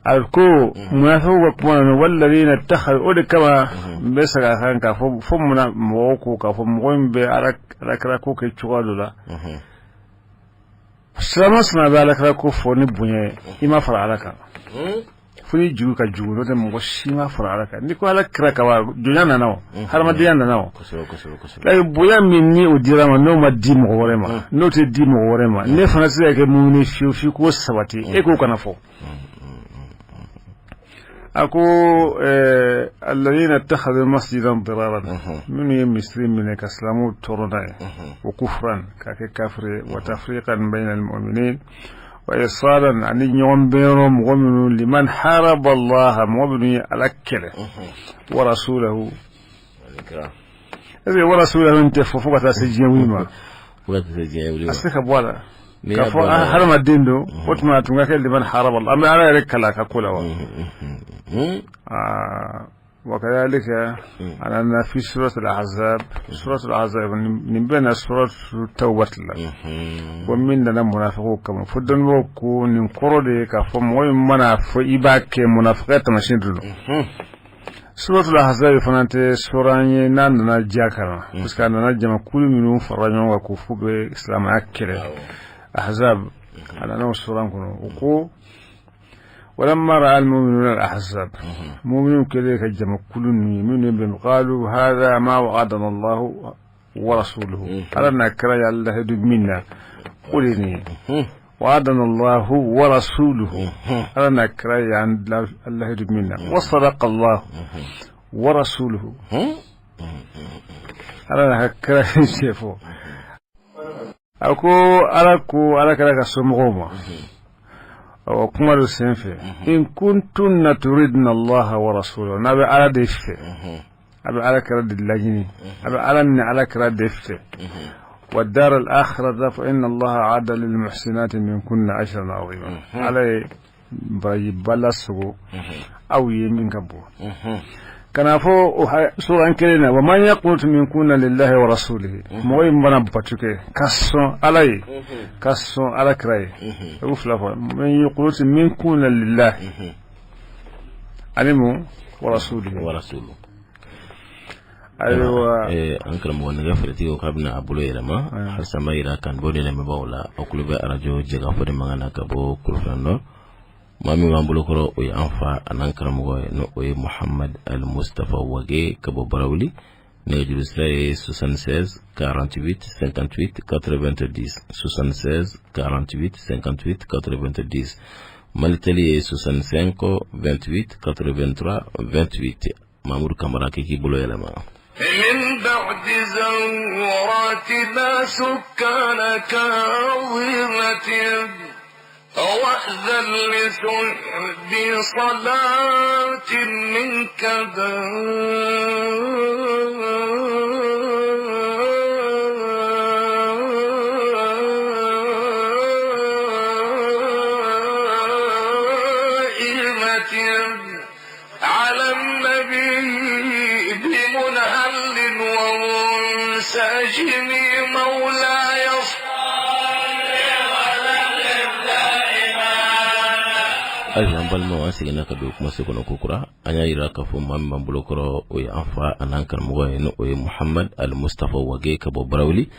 A ko munafiqu ka kuma na, walladina ittakhadhu, o de kama n bɛ segin a kan k'a fɔ fo munna mɔgɔw ko k'a fɔ mɔgɔ min bɛ Alakira ko kɛ cogoya dɔ la, silamɛ sina bɛ Alakira ko fɔ ni bonya ye, i ma fara Ala kan fo ni jugu ka jugu, n'o tɛ mɔgɔ si ma fara Ala kan. N'i ko Ala kira kaba, jɔnya nana o, hadamadenya nana o. Kosɛbɛ, kosɛbɛ, kosɛbɛ. Lakin bonya min ni o dira ma, n'o ma di mɔgɔ wɛrɛ ma, n'o tɛ di mɔgɔ wɛrɛ ma, ne fana tɛ se ka kɛ mumini fiyewu f'i k'o sabati, e k'o kana fɔ. A ko alladhina ittakhadhu masjidan diraran, minnu ye misiri minɛ ka silamɛw tɔɔrɔ n'a ye, wa kufran, k'a kɛ kafiri ye, wa tafriqan bayna almu'minin wa irsadan, ani ɲɔgɔn bɛnyɔrɔ, mɔgɔ minnu liman haraba Allah, mɔgɔ minnu ye Ala kɛlɛ, wa rasulahu. Ani kira. Est ce que wa rasulahu in tɛ fɔ fo ka taa se diɲɛ wuli ma? Fo ka taa se diɲɛ wuli A ma. se ka bɔ a la N'i k'a y'a fɔ bɔ a la- hadamaden don, o tuma a tun ka kɛ liman haraba Allah, an bɛ Ala yɛrɛ kala a ka ko la wa? Aa. وكذلك أنا في سورة الأحزاب، سورة الأحزاب nin bɛ na سورة التوبة la ko min nana munafiqw kama, fo dɔnnibagaw ko nin kɔrɔ de ye k'a fɔ mɔgɔ min mana fɔ i b'a kɛ, munafiqɛ taamasiyɛn de don. سورة الأحزاب fana tɛ sura ye n'a nana diya kalan, parce que a nana jamakulu minnu farala ɲɔgɔn kan ko f'u bɛ silamɛya kɛlɛ, أحزاب, a nana o sura kɔnɔ. O ko ولما رأى المؤمنون الأحزاب, مؤمنون كذلك jamakulu من قالوا هذا ما وعدنا الله ورسوله, Ala n'a kira ye lahidu min na, o de ye nin ye. وعدنا الله ورسوله, Ala n'a kira ye lahidu min na. وصدق الله ورسوله, Ala n'a kira ye tiɲɛ fɔ. A ko Ala ko Ala kɛra ka somɔgɔw ma, awa, kuma dɔ sen fɛ: إن كنتن تردن الله ورسوله, n'a bɛ Ala de fɛ, a bɛ Ala kɛra de laɲini, a bɛ Ala ni Ala kɛra de fɛ, والدار الآخرة فإن الله أعد للمحسنات منكن أجرا عظيما. Ala ye baraji ba sogo aw ye min ka bon. Kana fɔ o suran kelen na: ومن يقنت منكن لله ورسوله, mɔgɔ min mana batu kɛ ka sɔn Ala ye, ka sɔn Ala kira ye, i b'o fila fɔ: من يقنت منكن لله ani mun ورسوله. ورسوله. Ayiwa. An karamɔgɔ, nɛgɛ fɛrɛtigi ko k'a bɛna a bolo yɛlɛma. Halisa n b'a yira kan bɔ de lamɛnbagaw la, aw tulo bɛ arajo Jɛkafɔ de mankan na ka bɔ Kurufɛn dɔ. Maa min b'an bolokɔrɔ, o ye an fa an'an karamɔgɔ ye, n'o o ye Muhamad Al Mustafa Wage ka bɔ Barawuli. Nɛgɛjuru sira ye 76 48 58 90, 76 48 58 90. Malitel ye 65 28 83 28. Mamudu Kamara, k'i k'i bolo yɛlɛma. من بعد زوراتنا سكان كاظمة وأذن لسحب صلاة منك دائمة على النبي بمنهل ومنسجم مولاي صل وسلم دائما. Ayiwa, an balimaw, an seginna ka don kumaso kɔnɔ kokura. An y'a yira k'a fɔ maa min b'an bolo kɔrɔ, o ye an fa an'an karamɔgɔ ye, n'o ye Muhamad Al Mustafa Wage ka bɔ Barawuli,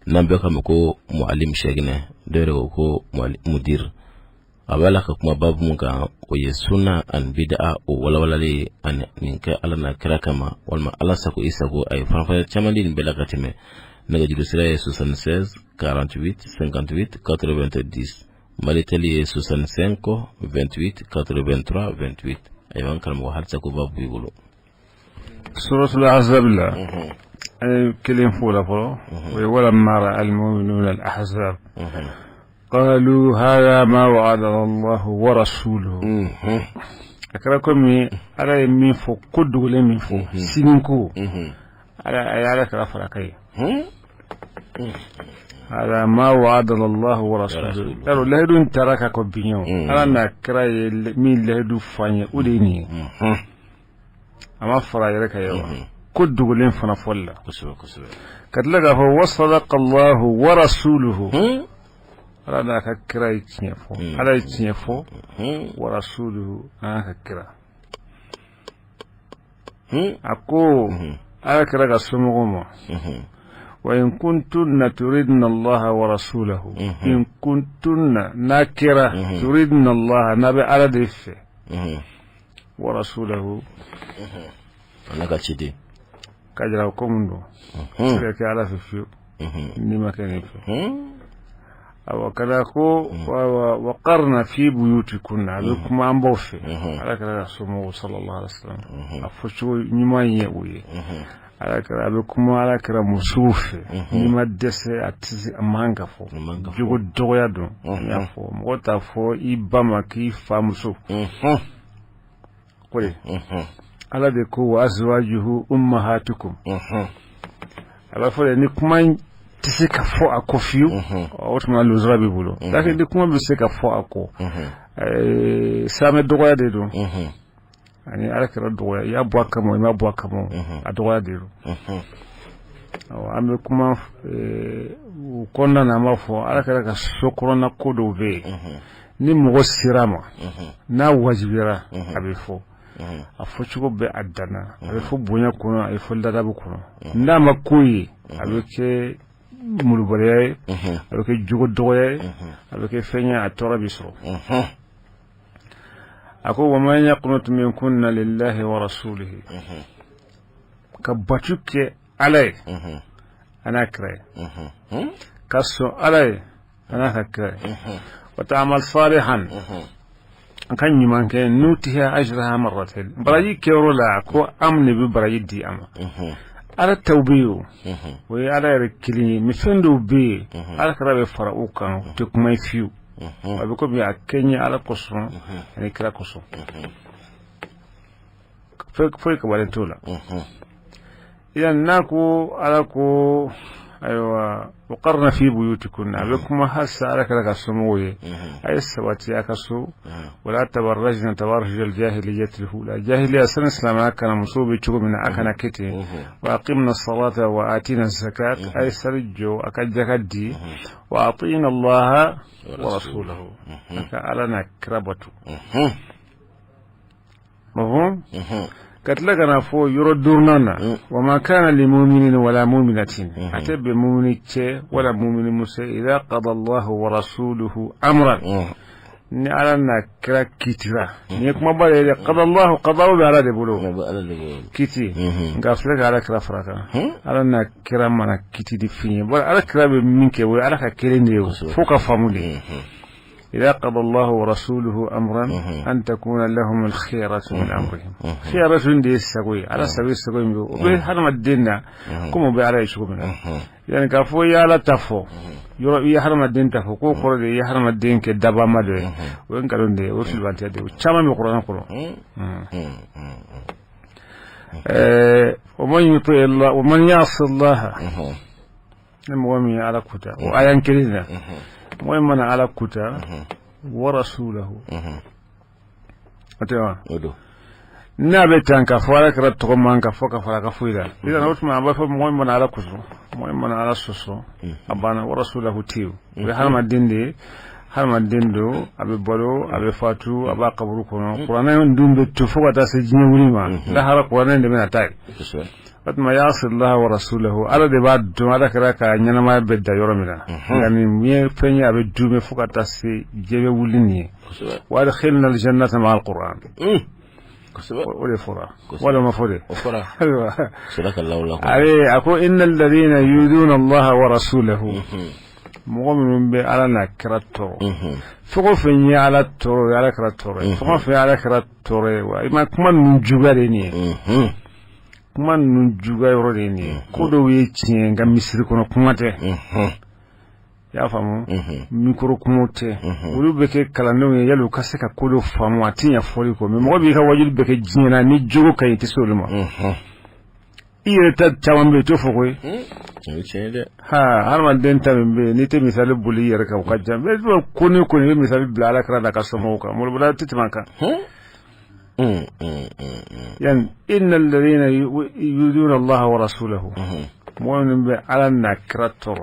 n'an bɛɛ k'a ma ko Mualim Sɛginɛ, dɔw yɛrɛ ko ko Mudir. A b'a la ka kuma babu mun kan, o ye sunna ani bidaa, o walawalalen ani nin kɛ Ala n'a kira kama walima Ala sago i sago. A ye faranfasiya caman di nin bɛɛ la ka tɛmɛ. Nɛgɛjuru sira ye 76 48 58 90, Malitel ye 65 28 83 28. Ayiwa, an karamɔgɔ, halisa ko babu b'i bolo. سورة الأحزاب la, an ye kelen f'o la fɔlɔ, o ye ولما رأى المؤمنون الأحزاب قالوا هذا ما وعدنا الله ورسوله. A kɛra komi Ala ye min fɔ, ko dogolen min fɔ sini, ko Ala a ye Ala kɛra fara ka ye: هذا ما وعدنا الله ورسوله. Yarɔ, lahidu in taara ka kɔ bin o, Ala n'a kira ye min lahidu fɔ an ye, o de ye nin ye. A ma fara a yɛrɛ kan ye wa ko dogolen fana fɔli la. kosɛbɛ kosɛbɛ Ka tila k'a fɔ: وصدق الله ورسوله, Ala n'a ka kira ye tiɲɛ fɔ, Ala ye tiɲɛ fɔ, ورسوله, an ka kira. A ko Ala kira ka somɔgɔw ma: وإن كنتن تردن الله ورسوله, إن كنتن, n'a kɛra, تردن الله, n'a bɛ Ala de fɛ, ورسوله, Ala ka ciden. Ka jira ko mun don se ka kɛ Ala fɛ fiyewu n'i ma kɛ nin fɛ. Awa, kada ko وقرن في بيوتكن, a bɛ kuma an baw fɛ, Ala kɛra ka somɔgɔw صلى الله عليه وسلم, a fɔ cogo ɲuman ye o ye. Ala kɛra a bɛ kuma Ala kɛra musow fɛ, n'i ma dɛsɛ, a tɛ se, a man ka fɔ. A man ka fɔ. Jogo dɔgɔya don, n y'a fɔ, mɔgɔ t'a fɔ i ba ma k'i fa muso ko de. Ala de ko: وأزواجه أمهاتكم. A b'a fɔ de, ni kuma in tɛ se ka fɔ a kɔ fiyewu, o tuma lujura b'i bolo. Lakin ni kuma bɛ se ka fɔ a kɔ, silamɛ dɔgɔya de don. Ani Ala kira dɔgɔya, i y'a bɔ a kama, i m'a bɔ a kama, a dɔgɔya de don. An bɛ kuma o kɔnɔna na, an b'a fɔ Ala kira ka so kɔnɔna ko dɔw bɛ yen, ni mɔgɔ sera a ma, n'a wajibiyara, a bɛ fɔ a fɔcogo bɛ a danna, a bɛ fɔ bonya kɔnɔ, a bɛ fɔ ladabu kɔnɔ. N'a ma ko ye, a bɛ kɛ molobaliya ye, a bɛ kɛ jogo dɔgɔya ye, a bɛ kɛ fɛn ye, a tɔɔrɔ bɛ sɔrɔ. A ko wa man yaqnut minkunna lillahi wa rasulihi, ka batu kɛ Ala ye a n'a kira ye, ka sɔn Ala ye a n'a ka kira ye, wa ta'mal salihan, an ka ɲuman kɛ, nutiha ajraha marratayn, baraji kɛyɔrɔ la, ko an de bɛ baraji di a ma. Ala taw bɛ yen, o ye Ala yɛrɛ kelen ye, mais fɛn dɔw bɛ yen, Ala kira bɛ fara o kan, o tɛ kuma ye fiyewu. A bɛ komi a kɛ ɲɛ Ala kosɔn ani kira kosɔn, foyi kabalen t'o la. Yan n'a ko Ala ko ayiwa, wa qarna fi buyutikunna, a bɛ kuma halisa Ala kira ka somɔgɔw ye, a ye sabati a ka so, wala tabarrajna tabarrujal jahiliyatil ula, jahiliya sani silamɛya kana, musow bɛ cogo min na, a kana kɛ ten, wa aqimna salata wa atina zakat, a ye sali jɔ, a ka jaka di, wa atina allaha wa rasulahu, a ka Ala n'a kira batu. Mafhum? Ka tila ka na fɔ yɔrɔ duurunan na, wa ma kana li muminin wala muminatin, a tɛ bɛn mumini cɛ wala mumini muso, idha qada allahu wa rasuluhu amran, ni Ala n'a kira kitira. Nin ye kumaba de ye dɛ. Qada allahu, qada bɛ Ala de bolo, kiti, nka filɛ ka Ala kira fara kan. Ala n'a kira mana kiti di fɛn ye, Ala kira bɛ min kɛ, o ye Ala ka kelen de ye, fo ka faamu de. إذا قضى الله ورسوله أمرا أن تكون لهم الخيرة من أمرهم. خيرة de sago ye, Ala sago ye, sago min bɛ o bɛ hadamaden na, komi o bɛ Ala ye cogo min na. Yani k'a fɔ i ye Ala ta fɔ yɔrɔ, i ye hadamaden ta fɔ, k'o kɔrɔ de i ye hadamaden kɛ dabama dɔ ye, o ye nkalon de ye, o ye filibantɛ de ye. O caman bɛ kuranɛ kɔnɔ. ومن يطع الله ومن يعص الله, ni mɔgɔ min ye Ala kuta, o aya kelen na, mɔgɔ min mana Ala kuta, wa rasulahu, o tɛ wa? N'a bɛ tan k'a fɔ Ala kira tɔgɔ man ka fɔ ka fara ka foyi la, idan o tuma a b'a fɔ mɔgɔ min mana Ala kosɔn, mɔgɔ min mana Ala sɔsɔ, a banna, wa rasulahu tɛ yen. O ye hadamaden de ye, hadamaden don, a bɛ balo, a bɛ fatu, a b'a kaburu kɔnɔ. Kuranɛ dun bɛ to fo ka taa se diɲɛ wuli ma, lahara kuranɛ de bɛna taa yen. O tuma ya'si Allah wa rasulahu, Ala de b'a dɔn Ala kira ka ɲɛnamaya bɛ da yɔrɔ min na, nka nin ye fɛn ye a bɛ duumɛ fo ka taa se diɲɛ bɛ wuli nin ye. Wa adkhilna aljannata ma'a alquran, o de fɔra walima ma fɔ de? Ayiwa, ayi, a ko innal ladina yuduna Allah wa rasulahu, mɔgɔ minnu bɛ Ala n'a kira tɔɔrɔ, fɛn o fɛn ye Ala tɔɔrɔ, o ye Ala kira tɔɔrɔ ye, fɛn o fɛn ye Ala kira tɔɔrɔ ye, wa i ma kuma ninnu juguya de ye nin ye, kuma ninnu juguya yɔrɔ de ye nin ye. Ko dɔw ye tiɲɛ, nka misiri kɔnɔ kuma tɛ, i y'a faamu, mikoro kumaw tɛ. Olu bɛ kɛ kalandenw ye yali u ka se ka ko dɔ faamu, a tɛ ɲɛ fɔli kɔ. Mais mɔgɔ b'i ka wajuli bɛ kɛ diɲɛ na, ni jogo ka ɲi, i tɛ se olu ma. I yɛrɛ ta caman bɛ yen, i t'o fɔ koyi. Ha, hadamaden ta min bɛ yen, n'i tɛ misali boli i yɛrɛ kan, o ka jan. Ko ni ko i bɛ misali bila Ala kira n'a ka somɔgɔw kan, molobaliya tɛ tɛmɛ a kan. Yani inna alladhina yuduna Allah wa rasulahu, mɔgɔ minnu bɛ Ala n'a kira tɔɔrɔ,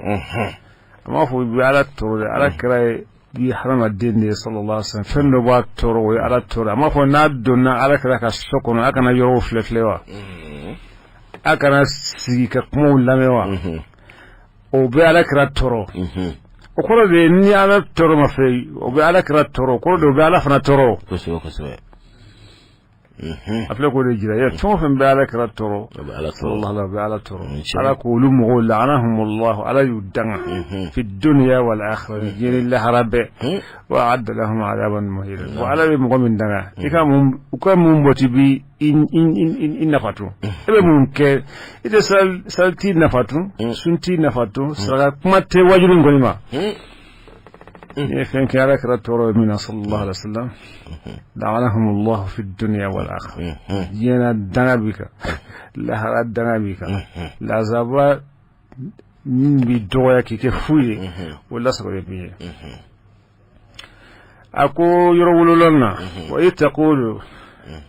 a m'a fɔ u bɛ Ala tɔɔrɔ dɛ. Ala kira ye bi hadamaden de ye, sallallahu alaihi wasallam, fɛn dɔ b'a tɔɔrɔ, o ye Ala tɔɔrɔ. A m'a fɔ n'a donna Ala kira ka so kɔnɔ, a kana yɔrɔw filɛ filɛ wa, a kana sigi ka kumaw lamɛn wa, o bɛ Ala kira tɔɔrɔ. O kɔrɔ de ye ni Ala tɔɔrɔ ma fɛ, o bɛ Ala kira tɔɔrɔ, o kɔrɔ de o bɛ Ala fana tɔɔrɔ. Kosɛbɛ, kosɛbɛ. A filɛ k'o de jira, ya fɛn o fɛn bɛ Ala kira tɔɔrɔ, sallallahu alaihi, bɛ Ala tɔɔrɔ. Ala k'olu mɔgɔw la'anahumullahu, Ala y'u danga, fi dunya wal akhirah, diɲɛ ni lahara bɛɛ, wa a'adda lahum adaban muhina. Wa Ala bɛ mɔgɔ min danga, i ka mun, u ka mun bɔti bi i nafa tun, e bɛ mun kɛ, i tɛ sali t'i nafa tun, sun t'i nafa tun, saraka kuma tɛ wajulu in kɔni ma. Ni ye fɛn kɛ Ala kira tɔɔrɔ min na, sallallahu alaihi wasallam, la'anahumullahu fi dunya wal akhirah, diɲɛ na danga b'i kan, lahara danga b'i kan, lazaba min b'i dɔgɔya k'i kɛ fu ye, o lasagolen b'i ye. A ko yɔrɔ wolonwula na, wa i taqulu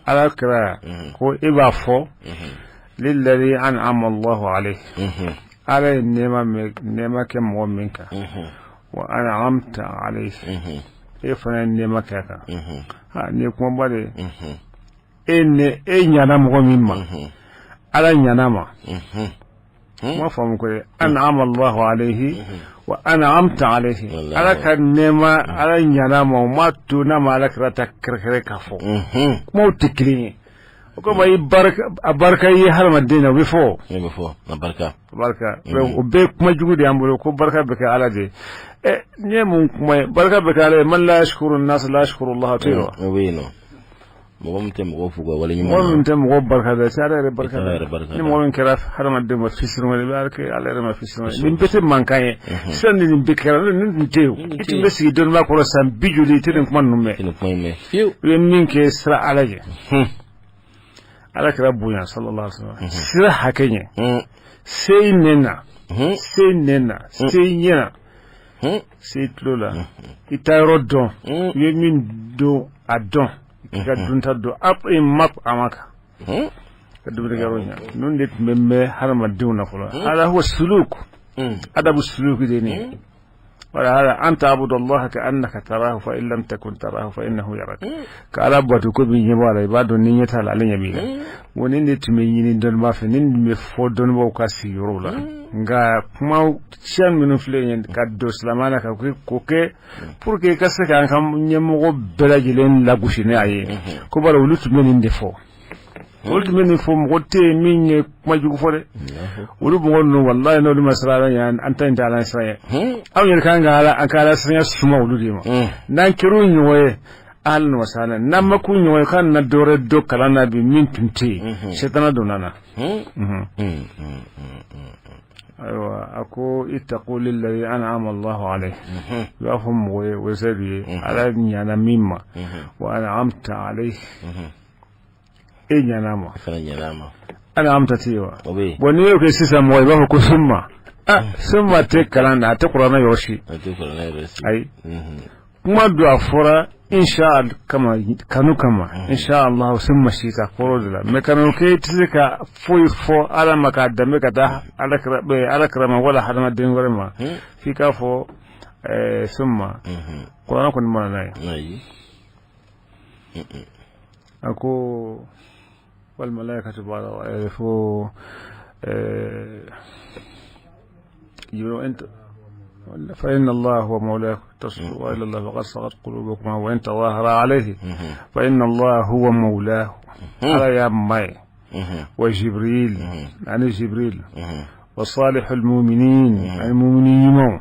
Ala kira ko i b'a fɔ lilladhi an'ama Allahu alayhi, Ala ye nɛɛma kɛ mɔgɔ min kan, wa an'amta alayhi, e fana ye nɛɛma kɛ a kan. Ha, nin ye kumaba de ye. E ne e ɲana mɔgɔ min ma, Ala ɲana ma. Kuma faamu ko ye an'ama Allahu alayhi wa an'amta alayhi, Ala ka nɛɛma, Ala ɲana ma, o ma to n'a ma Ala kira ta kɛrɛkɛrɛ k'a fɔ. Kumaw tɛ kelen ye. O komi i barika, a barika ye hadamaden na, o bɛ fɔ. Ne bɛ fɔ a barika. Barika, o bɛɛ ye kuma jugu de y'an bolo ko barika bɛ kɛ Ala de ye. Ɛ, nin ye mun kuma ye? Barika bɛ kɛ Ala ye, man la yashkuru nas la yashkuru Allah, to yen wa? O bɛ yen nɔ. Mɔgɔ min tɛ mɔgɔw fo ka wale ɲuman. Mɔgɔ min tɛ mɔgɔw barika da, ala yɛrɛ barika da. Ni mɔgɔ min kɛra hadamaden ma fisiriwale, i bɛ kɛ ala yɛrɛ ma fisiriwale. Nin bɛɛ tɛ mankan ye. Sisan ni nin bɛɛ kɛra, nin tun tɛ yen. I tun bɛ sigi dɔnniba kɔrɔ san 50, i tɛ nin kuma ninnu mɛn. Nin kuma in mɛn fiyewu. I ye min kɛ, sira Ala ɲɛ. Ala kira bonya sallallahu alaihi wasallam. Sira hakɛ ɲɛ. Se i nɛn na. Se i nɛn na. Se i ɲɛ na. Se i tulo la. I taa yɔrɔ dɔn. I ye min don a dɔn. I ka dunta dɔn. A i ma a ma kan. Ka dumunikɛyɔrɔ ɲɛ. Ninnu de tun bɛ mɛn hadamadenw na fɔlɔ. Hada huwa suluk. Adabu suluk de ye nin ye. Wala hada an ta'budu Allah ka annaka tarahu fa in lam takun tarahu fa innahu yarak. Ka Ala bato ko b'i ɲɛ b'a la, i b'a dɔn ni ɲɛ t'a la, ale ɲɛ b'i la. Wa nin de tun bɛ ɲini dɔnnibaa fɛ, nin tun bɛ fɔ dɔnnibaaw ka sigiyɔrɔw la. Nka kuma siya minnu filɛ nin ye ka don silamɛya la ka k'o kɛ pour que i ka se k'an ka ɲɛmɔgɔ bɛɛ lajɛlen lagosi ni a ye, ko bari olu tun bɛ nin de fɔ, olu tun bɛ nin fɔ. Mɔgɔ tɛ yen min ye kuma jugu fɔ dɛ. Olu mɔgɔ ninnu, walayi, n'olu ma siran Ala ɲɛ, an ta in tɛ Ala siran ye. Anw yɛrɛ kan ka Ala, an ka Ala siranya suma olu de ma. N'an kɛra u ɲɔgɔn ye, ahlan wa sahlan. N'an ma k'u ɲɔgɔn ye, k'an na dɔwɛrɛ dɔ kalan na bi min tun tɛ yen, sɛtana donna na. Ayiwa, a ko ittaqu lilladhi an'ama Allahu alayhi, i b'a fɔ mɔgɔ ye, o se ye Ala ɲana min ma, wa an'amta alayhi, e ɲana ma. An'amta tɛ yen wa? Bon, n'i y'o kɛ sisan mɔgɔ, i b'a fɔ ko summa. Ah, summa tɛ kalan na, a tɛ kuranɛ yɔrɔ si. Ayi, kuma don, a fɔra insha kama, kanu kama, insha Allah summa sita kɔrɔ de la. Mais kanu kɛ, i tɛ se ka foyi fɔ Ala ma k'a danbe ka taa Ala kira ma wala hadamaden wɛrɛ ma f'i k'a fɔ summa. Kuranɛ kɔni ma na n'a ye. A ko wal malaikatu ba'da fo فإن الله هو مولاك تصلوا إلى الله فقد صغت قلوبكم وإن تظاهر عليه فإن الله هو مولاه. على يا ماي وجبريل، يعني جبريل، وصالح المؤمنين، المؤمنين،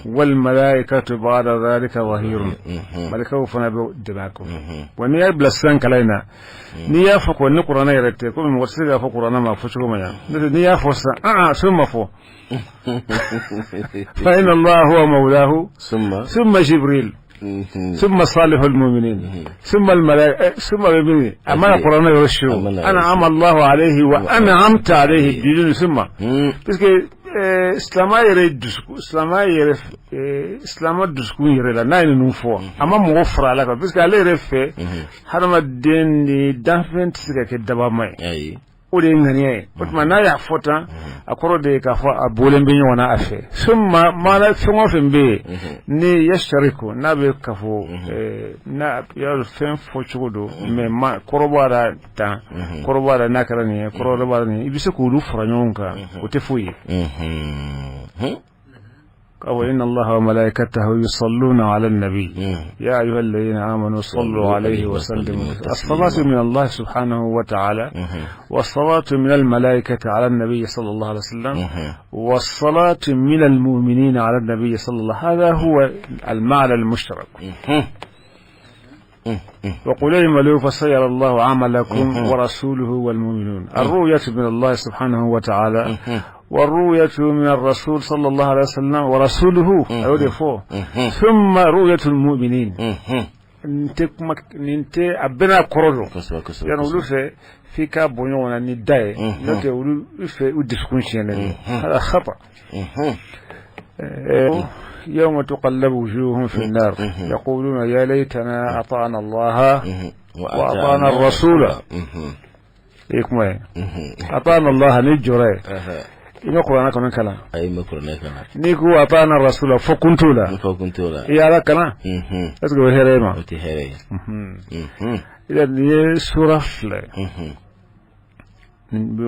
والملائكة بعد ذلك ظهير. Malikaw fana bɛ dɛmɛ a kɔ. Wa n'i y'a bila sisan kalan in na, n'i y'a fɔ ko ni kuranɛ yɛrɛ tɛ, komi mɔgɔ tɛ se k'a fɔ kuranɛ ma fɔ cogo ma ɲa n'o tɛ, n'i y'a fɔ sisan aa summa fɔ fa inna Allah huwa mawlahu summa Jibril ثم صالح المؤمنين ثم الملائكة ثم بمين أما القرآن يرشو أنعم الله عليه وأنعمت عليه بدون ثم، parce que silamɛ yɛrɛ dusukun, silamɛ yɛrɛ, silamɛ dusukun yɛrɛ la, n'a ye ninnu fɔ, a ma mɔgɔ fara Ala kan, parce que ale yɛrɛ fɛ, hadamaden ni danfɛn tɛ se ka kɛ dabama ye. O de ye ŋaniya ye. O tuma n'a y'a fɔ tan, a kɔrɔ de ye k'a fɔ a bɔlen bɛ ɲɔgɔn na a fɛ. Summa maana fɛn o fɛn bɛ yen ni yashtariku, n'a bɛ kafo n'a y'a fɛn fɔ cogo don, mais ma kɔrɔ b'a la tan, kɔrɔ b'a la n'a kɛra nin ye, kɔrɔ wɛrɛ b'a la nin ye, i bɛ se k'olu fara ɲɔgɔn kan, o tɛ foyi ye. وإن الله وملائكته يصلون على النبي يا أيها الذين آمنوا صلوا عليه وسلموا. الصلاة من الله سبحانه وتعالى، والصلاة من الملائكة على النبي صلى الله عليه وسلم، والصلاة من المؤمنين على النبي صلى الله. هذا هو المعنى المشترك. وقل اعملوا فسيرى الله عملكم ورسوله والمؤمنون. الرؤية من الله سبحانه وتعالى والرؤية من الرسول صلى الله عليه وسلم ورسوله ثم رؤية المؤمنين. Nin tɛ a bɛɛ n'a kɔrɔ don. Yan olu fɛ, f'i ka bɔ ɲɔgɔn na ni da ye, n'o tɛ olu fɛ u dusukun tiɲɛnen don. هذا خطأ. يوم تقلب وجوههم في النار يقولون يا ليتنا أطعنا الله. Wa ata'na rasula. E kuma ye ata'na Allah ni jɔra ye, i ma kuranɛ kɔni kalan. Ayi, ma kuranɛ kalan. N'i ko ata'na rasula, fɔ kun t'o la. Fɔ kun t'o la. I ye Ala kalan, est ce que o ye hɛrɛ ye ma? O tɛ hɛrɛ ye. I nin ye sura fila ye,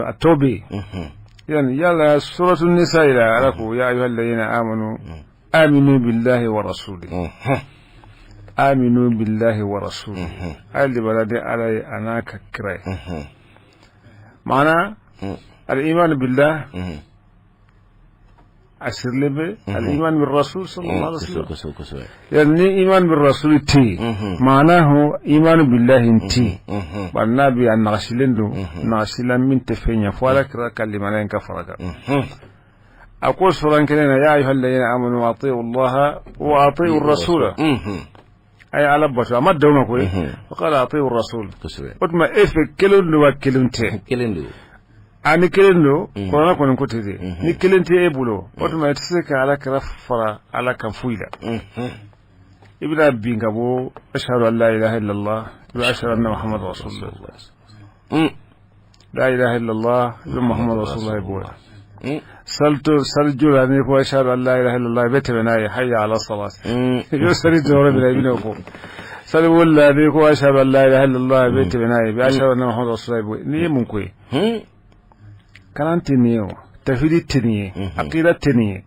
a tɔ bɛ yen. Yani yala suratu nisa ila Ala ko ya ayyuhal ladina amanu aminu billahi wa rasulihi, aminu billahi wa rasulihi, a ye limaniya ni Ala ye a n'a ka kira ye. Maana al-iman billah a sirilen bɛ al-iman bir rasul sallallahu alaihi wasallam. Yani ni iman bir rasul tɛ yen, maanahu iman billahi tɛ yen. Bari n'a bɛ a nagasilen don, nagasila min tɛ fɛn ɲɛ fo Ala kira ka limaniya in ka fara kan. A ko suran kelen na ya ayyuhal ladina amanu ati'u Allah wa ati'u rasula, a ye Ala bato, a ma dan o ma koyi, wa qala ati'u rasul. O tuma e fɛ kelen don wa kelen tɛ? Kelen don. A ni kelen don, kuranɛ kɔni ko ten de. Ni kelen tɛ e bolo, o tuma i tɛ se ka Ala kira fara Ala kan foyi la. I bɛna bin ka bɔ ashhadu an la ilaha illallah, i bɛ ashhadu anna muhammadu rasulullah. La ilaha illallah, i bɛ muhammadu rasulullah bɔ yen. Salto salijɔ la, n'i ko ashhadu an la ilaha illallah, i bɛ tɛmɛ n'a ye hayya ala salat. I bɛ sali jɔyɔrɔ min na, i bɛna o fɔ. Sali wuli la, n'i ko ashhadu an la ilaha illallah, i bɛ tɛmɛ n'a ye, i bɛ ashhadu anna muhammadu rasulullah bɔ yen. N'i ye mun ko ye, kalan tɛ nin ye, o tafsiri tɛ nin ye, aqida tɛ nin ye.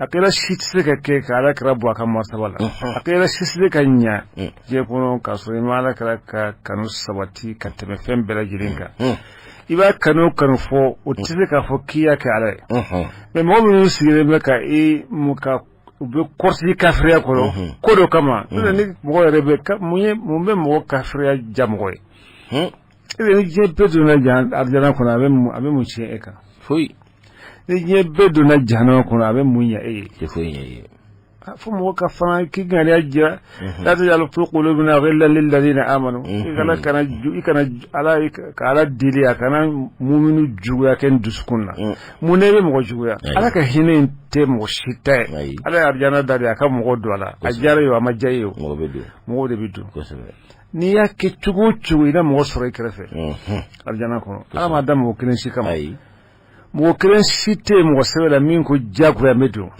Aqida si tɛ se ka kɛ ka Ala kira bɔ a ka martaba la. Aqida si tɛ se ka ɲa diɲɛ kɔnɔ k'a sɔrɔ i ma Ala kira ka kanu sabati ka tɛmɛ fɛn bɛɛ lajɛlen kan. I b'a kanu kanu fɔ, o tɛ se k'a fɔ k'i y'a kɛ Ala ye. Mais mɔgɔ minnu sigilen bɛ ka i mun ka u bɛ kɔrɔsi kafiriya kɔnɔ ko dɔ kama, n'o tɛ ni mɔgɔ yɛrɛ bɛ mun ye, mun bɛ mɔgɔ kafiriya ja mɔgɔ ye? E ni diɲɛ bɛɛ donna arijana kɔnɔ, a bɛ mun tiɲɛ e kan? Foyi. Ni diɲɛ bɛɛ donna jahanama kɔnɔ, a bɛ mun ɲɛ e ye? Tɛ foyi ɲɛ i ye. Fo mɔgɔ ka fana k'i ŋaniya jira, la taj'al fi qulubina ghillan lilladhina amanu. I kana i kana Ala ka Ala deli a kana muminu juguya kɛ n dusukun na. Mun na i bɛ mɔgɔ juguya? Ala ka hinɛ in tɛ mɔgɔ si ta ye. Ala ye arijana da de a ka mɔgɔ don a la, a diyara ye o, a ma diya ye o. Mɔgɔ bɛ don. Mɔgɔw de bɛ don. N'i y'a kɛ cogo o cogo, i na mɔgɔ sɔrɔ i kɛrɛfɛ arijana kɔnɔ. Ala m'a da mɔgɔ kelen si kama. Mɔgɔ kelen si tɛ yen mɔgɔ sɛbɛ la min ko diyagoya n bɛ don.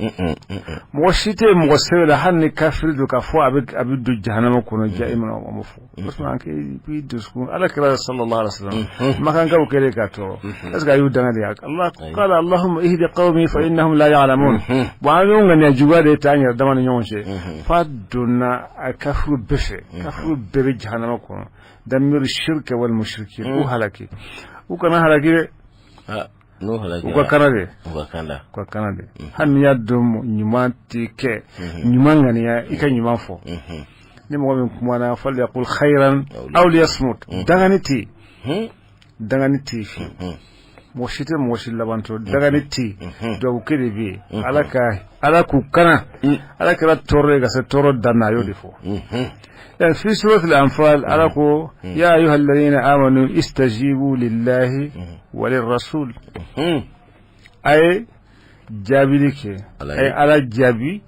Mɔgɔ si tɛ yen mɔgɔ sɛbɛ la, hali ni kafiri don, k'a fɔ a bɛ don jahanama kɔnɔ ja e mana o ma fɔ. O tuma k'i dusukun Ala kira sallallahu alaihi wasallam makankaw kɛlen k'a tɔɔrɔ, est ce que a y'u danga de? Allah qala allahumma ihdi qawmi fa innahum la ya'lamun. Bon, an y'o ŋaniya juguya de ta an yɛrɛ dama ni ɲɔgɔn cɛ f'a donna a kafiru bɛɛ fɛ. Kafiru bɛɛ bɛ jahanama kɔnɔ. Dammir shirka wal mushrikin, u halaki, u kana halaki dɛ. N'o halaki. U ka kana de. U ka kanda. U ka kana de. Hali n'i y'a dɔn ɲuman tɛ kɛ, ɲuman ŋaniya, i ka ɲuman fɔ. Ni mɔgɔ min kumana, falyaqul khayran aw liyasmut. Dangani tɛ yen, dangani tɛ yen fiyewu. Mɔgɔ si tɛ mɔgɔ si labantɔ, dangani tɛ yen. Duwawu kɛ de bɛ yen, Ala ka Ala k'u kana. Ala kɛra tɔɔrɔ ye ka se tɔɔrɔ dan na, a y'o de fɔ. في سورة الأنفال ala ko يا أيها الذين آمنوا استجيبوا لله وللرسول, a ye jaabili kɛ, a ye Ala jaabi,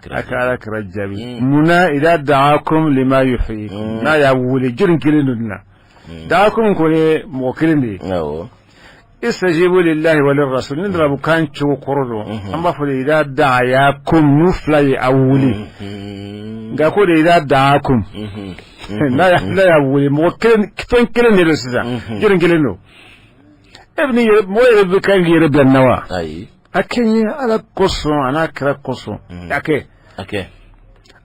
a ka Ala kira jaabi. Munna? إذا دعاكم لما يحييكم, n'a y'a wele. Jɔnni kelen don na دعاكم kɔni ye mɔgɔ kelen de ye. استجيبوا لله وللرسول, ni arabukan cogo kɔrɔ don, an b'a fɔ de إذا دعاكم, n'u fila ye a wele. Nka ko de إذا دعاكم, n'a y'a wele, mɔgɔ kelen, fɛn kelen de don sisan. Jɔnni kelen don? E bɛ ni mɔgɔ yɛrɛ bɛ kan k'i yɛrɛ bila nin na wa? Ayi. A kɛ n ye Ala kosɔn a n'a kira kosɔn, a kɛ. A kɛ.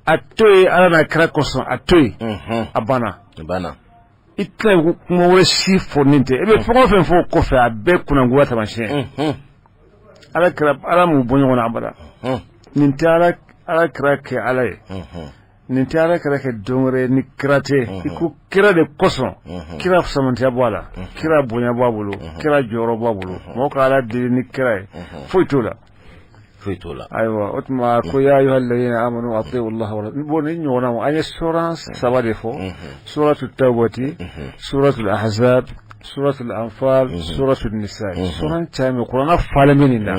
A to yen Ala n'a kira kosɔn, a to yen. A banna. A banna. I tɛna kuma wɛrɛ si fɔ nin tɛ. E bɛ fɛn o fɛn fɔ o kɔfɛ, a bɛɛ kunnagoya taamasiyɛn. Ala kira, Ala m'u bɔ ɲɔgɔn na abada. Nin tɛ Ala kira kɛ Ala ye, nin tɛ Ala kira kɛ don wɛrɛ ni kira tɛ. I ko kira de kosɔn, kira samantiya bɔ a la, kira bonya bɔ a bolo, kira jɔyɔrɔ bɔ a bolo. Mɔgɔ ka Ala deli ni kira ye, foyi t'o la. Foyi t'o la. Ayiwa, o tuma ko يا أيها الذين آمنوا أطيعوا الله. Bon, ni ɲɔgɔnna, an ye suran saba de fɔ: suratu tawbati, suratu ahzab. Suratul Anfal, Suratul Nisa, suran caman kuranɛ falen bɛ nin na.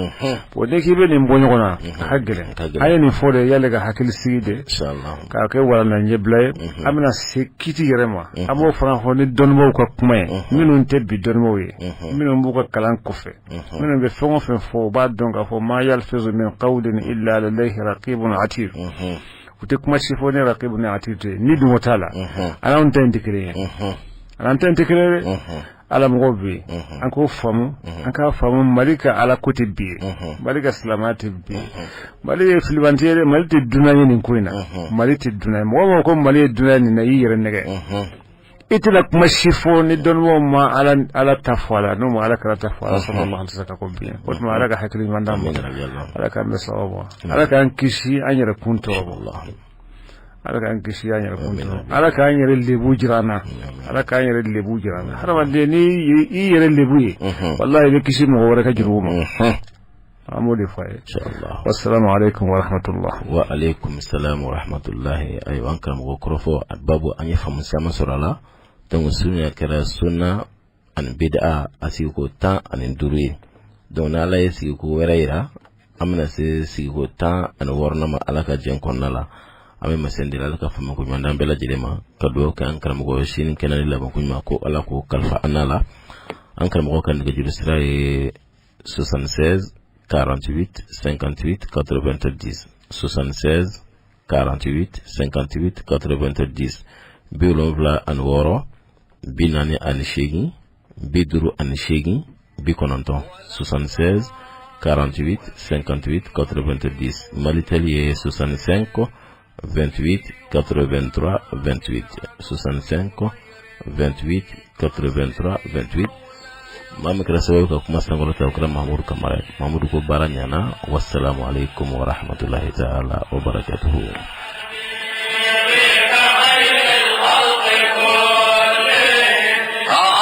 Bon, n'i k'i bɛ nin bɔ ɲɔgɔn na, a ka gɛlɛn. An ye nin fɔ de yali ka hakili sigi de, k'a kɛ walanda ɲɛbila ye. An bɛna se kiti yɛrɛ ma, an b'o fana fɔ ni dɔnnibaw ka kuma ye, minnu tɛ bi dɔnnibaw ye, minnu b'u ka kalan kɔfɛ, minnu bɛ fɛn o fɛn fɔ, u b'a dɔn k'a fɔ ma yalfizu min qawlin illa ladayhi raqibun atid. U tɛ kuma si fɔ ni raqibun atid tɛ, ni dun t'a la. Anw ta in tɛ kelen ye, an ta in tɛ kelen ye dɛ. Ala mɔgɔw bɛ yen, an k'o faamu, an k'a faamu. Mali ka ala ko tɛ bi ye, Mali ka silamɛya tɛ bi ye. Mali ye filibanti ye dɛ. Mali tɛ dunan ye nin ko in na, Mali tɛ dunan ye. Mɔgɔ o mɔgɔ ko Mali ye dunan ye nin na, i yɛrɛ nɛgɛ. I tɛna kuma si fɔ ni dɔnnibaw ma ala ala ta fɔ a la, n'o ma ala kira ta fɔ a la, sallallahu alaihi wasallam, ko bi. O tuma, Ala ka hakili ɲuman d'an ma, Ala k'an bɛ sababu ma, Ala k'an kisi an yɛrɛ kun tɔɔrɔ ma, Ala k'an kisi an yɛrɛ kun tɔɔrɔ, Ala k'an yɛrɛ lebu jira an na, Ala k'an yɛrɛ lebu jira an na. Hadamaden, ni i yɛrɛ lebu ye, wallahi, i bɛ kisi mɔgɔ wɛrɛ ka jurumu ma. An b'o de fɔ a ye. Wassalamu alaikum wa rahmatullah. Wa alaikum salam wa rahmatullahi. Ayiwa, an karamɔgɔ kɔrɔfɔ a babu, an ye faamu caman sɔrɔ a la. Donc sunna kɛra sunna ani bid'a, a sigiko 15 ye. Donc n'Ala ye sigiko wɛrɛ yira, an bɛna se sigiko 16nan ma, Ala ka jɛn kɔnɔna la. An bɛ masa deli, Ala ka faamu ko ɲuman d'an bɛɛ lajɛlen ma, ka dugawu kɛ an karamɔgɔ sini kɛnɛ ni labanko ɲuman, ko Ala k'o kalifa an n'a la. An karamɔgɔ ka nɛgɛjuru sira ye 76 48 58 90, 76 48 58 90, 76 48 58 90, 76 48 58 90. Malitel ye 65 28 83 28, 65 28 83 28. Maa min kɛra sababu ka kuma sankɔrɔta, o kɛra Mahamudu Kamara ye. Mahamudu ko baara ɲana. Wassalamu alaikum wa rahmatullahi ta'ala wa barakatuhu.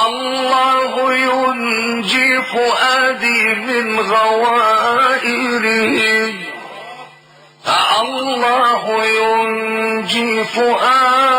الله ينجي فؤادي من غوائره، الله ينجي فؤادي.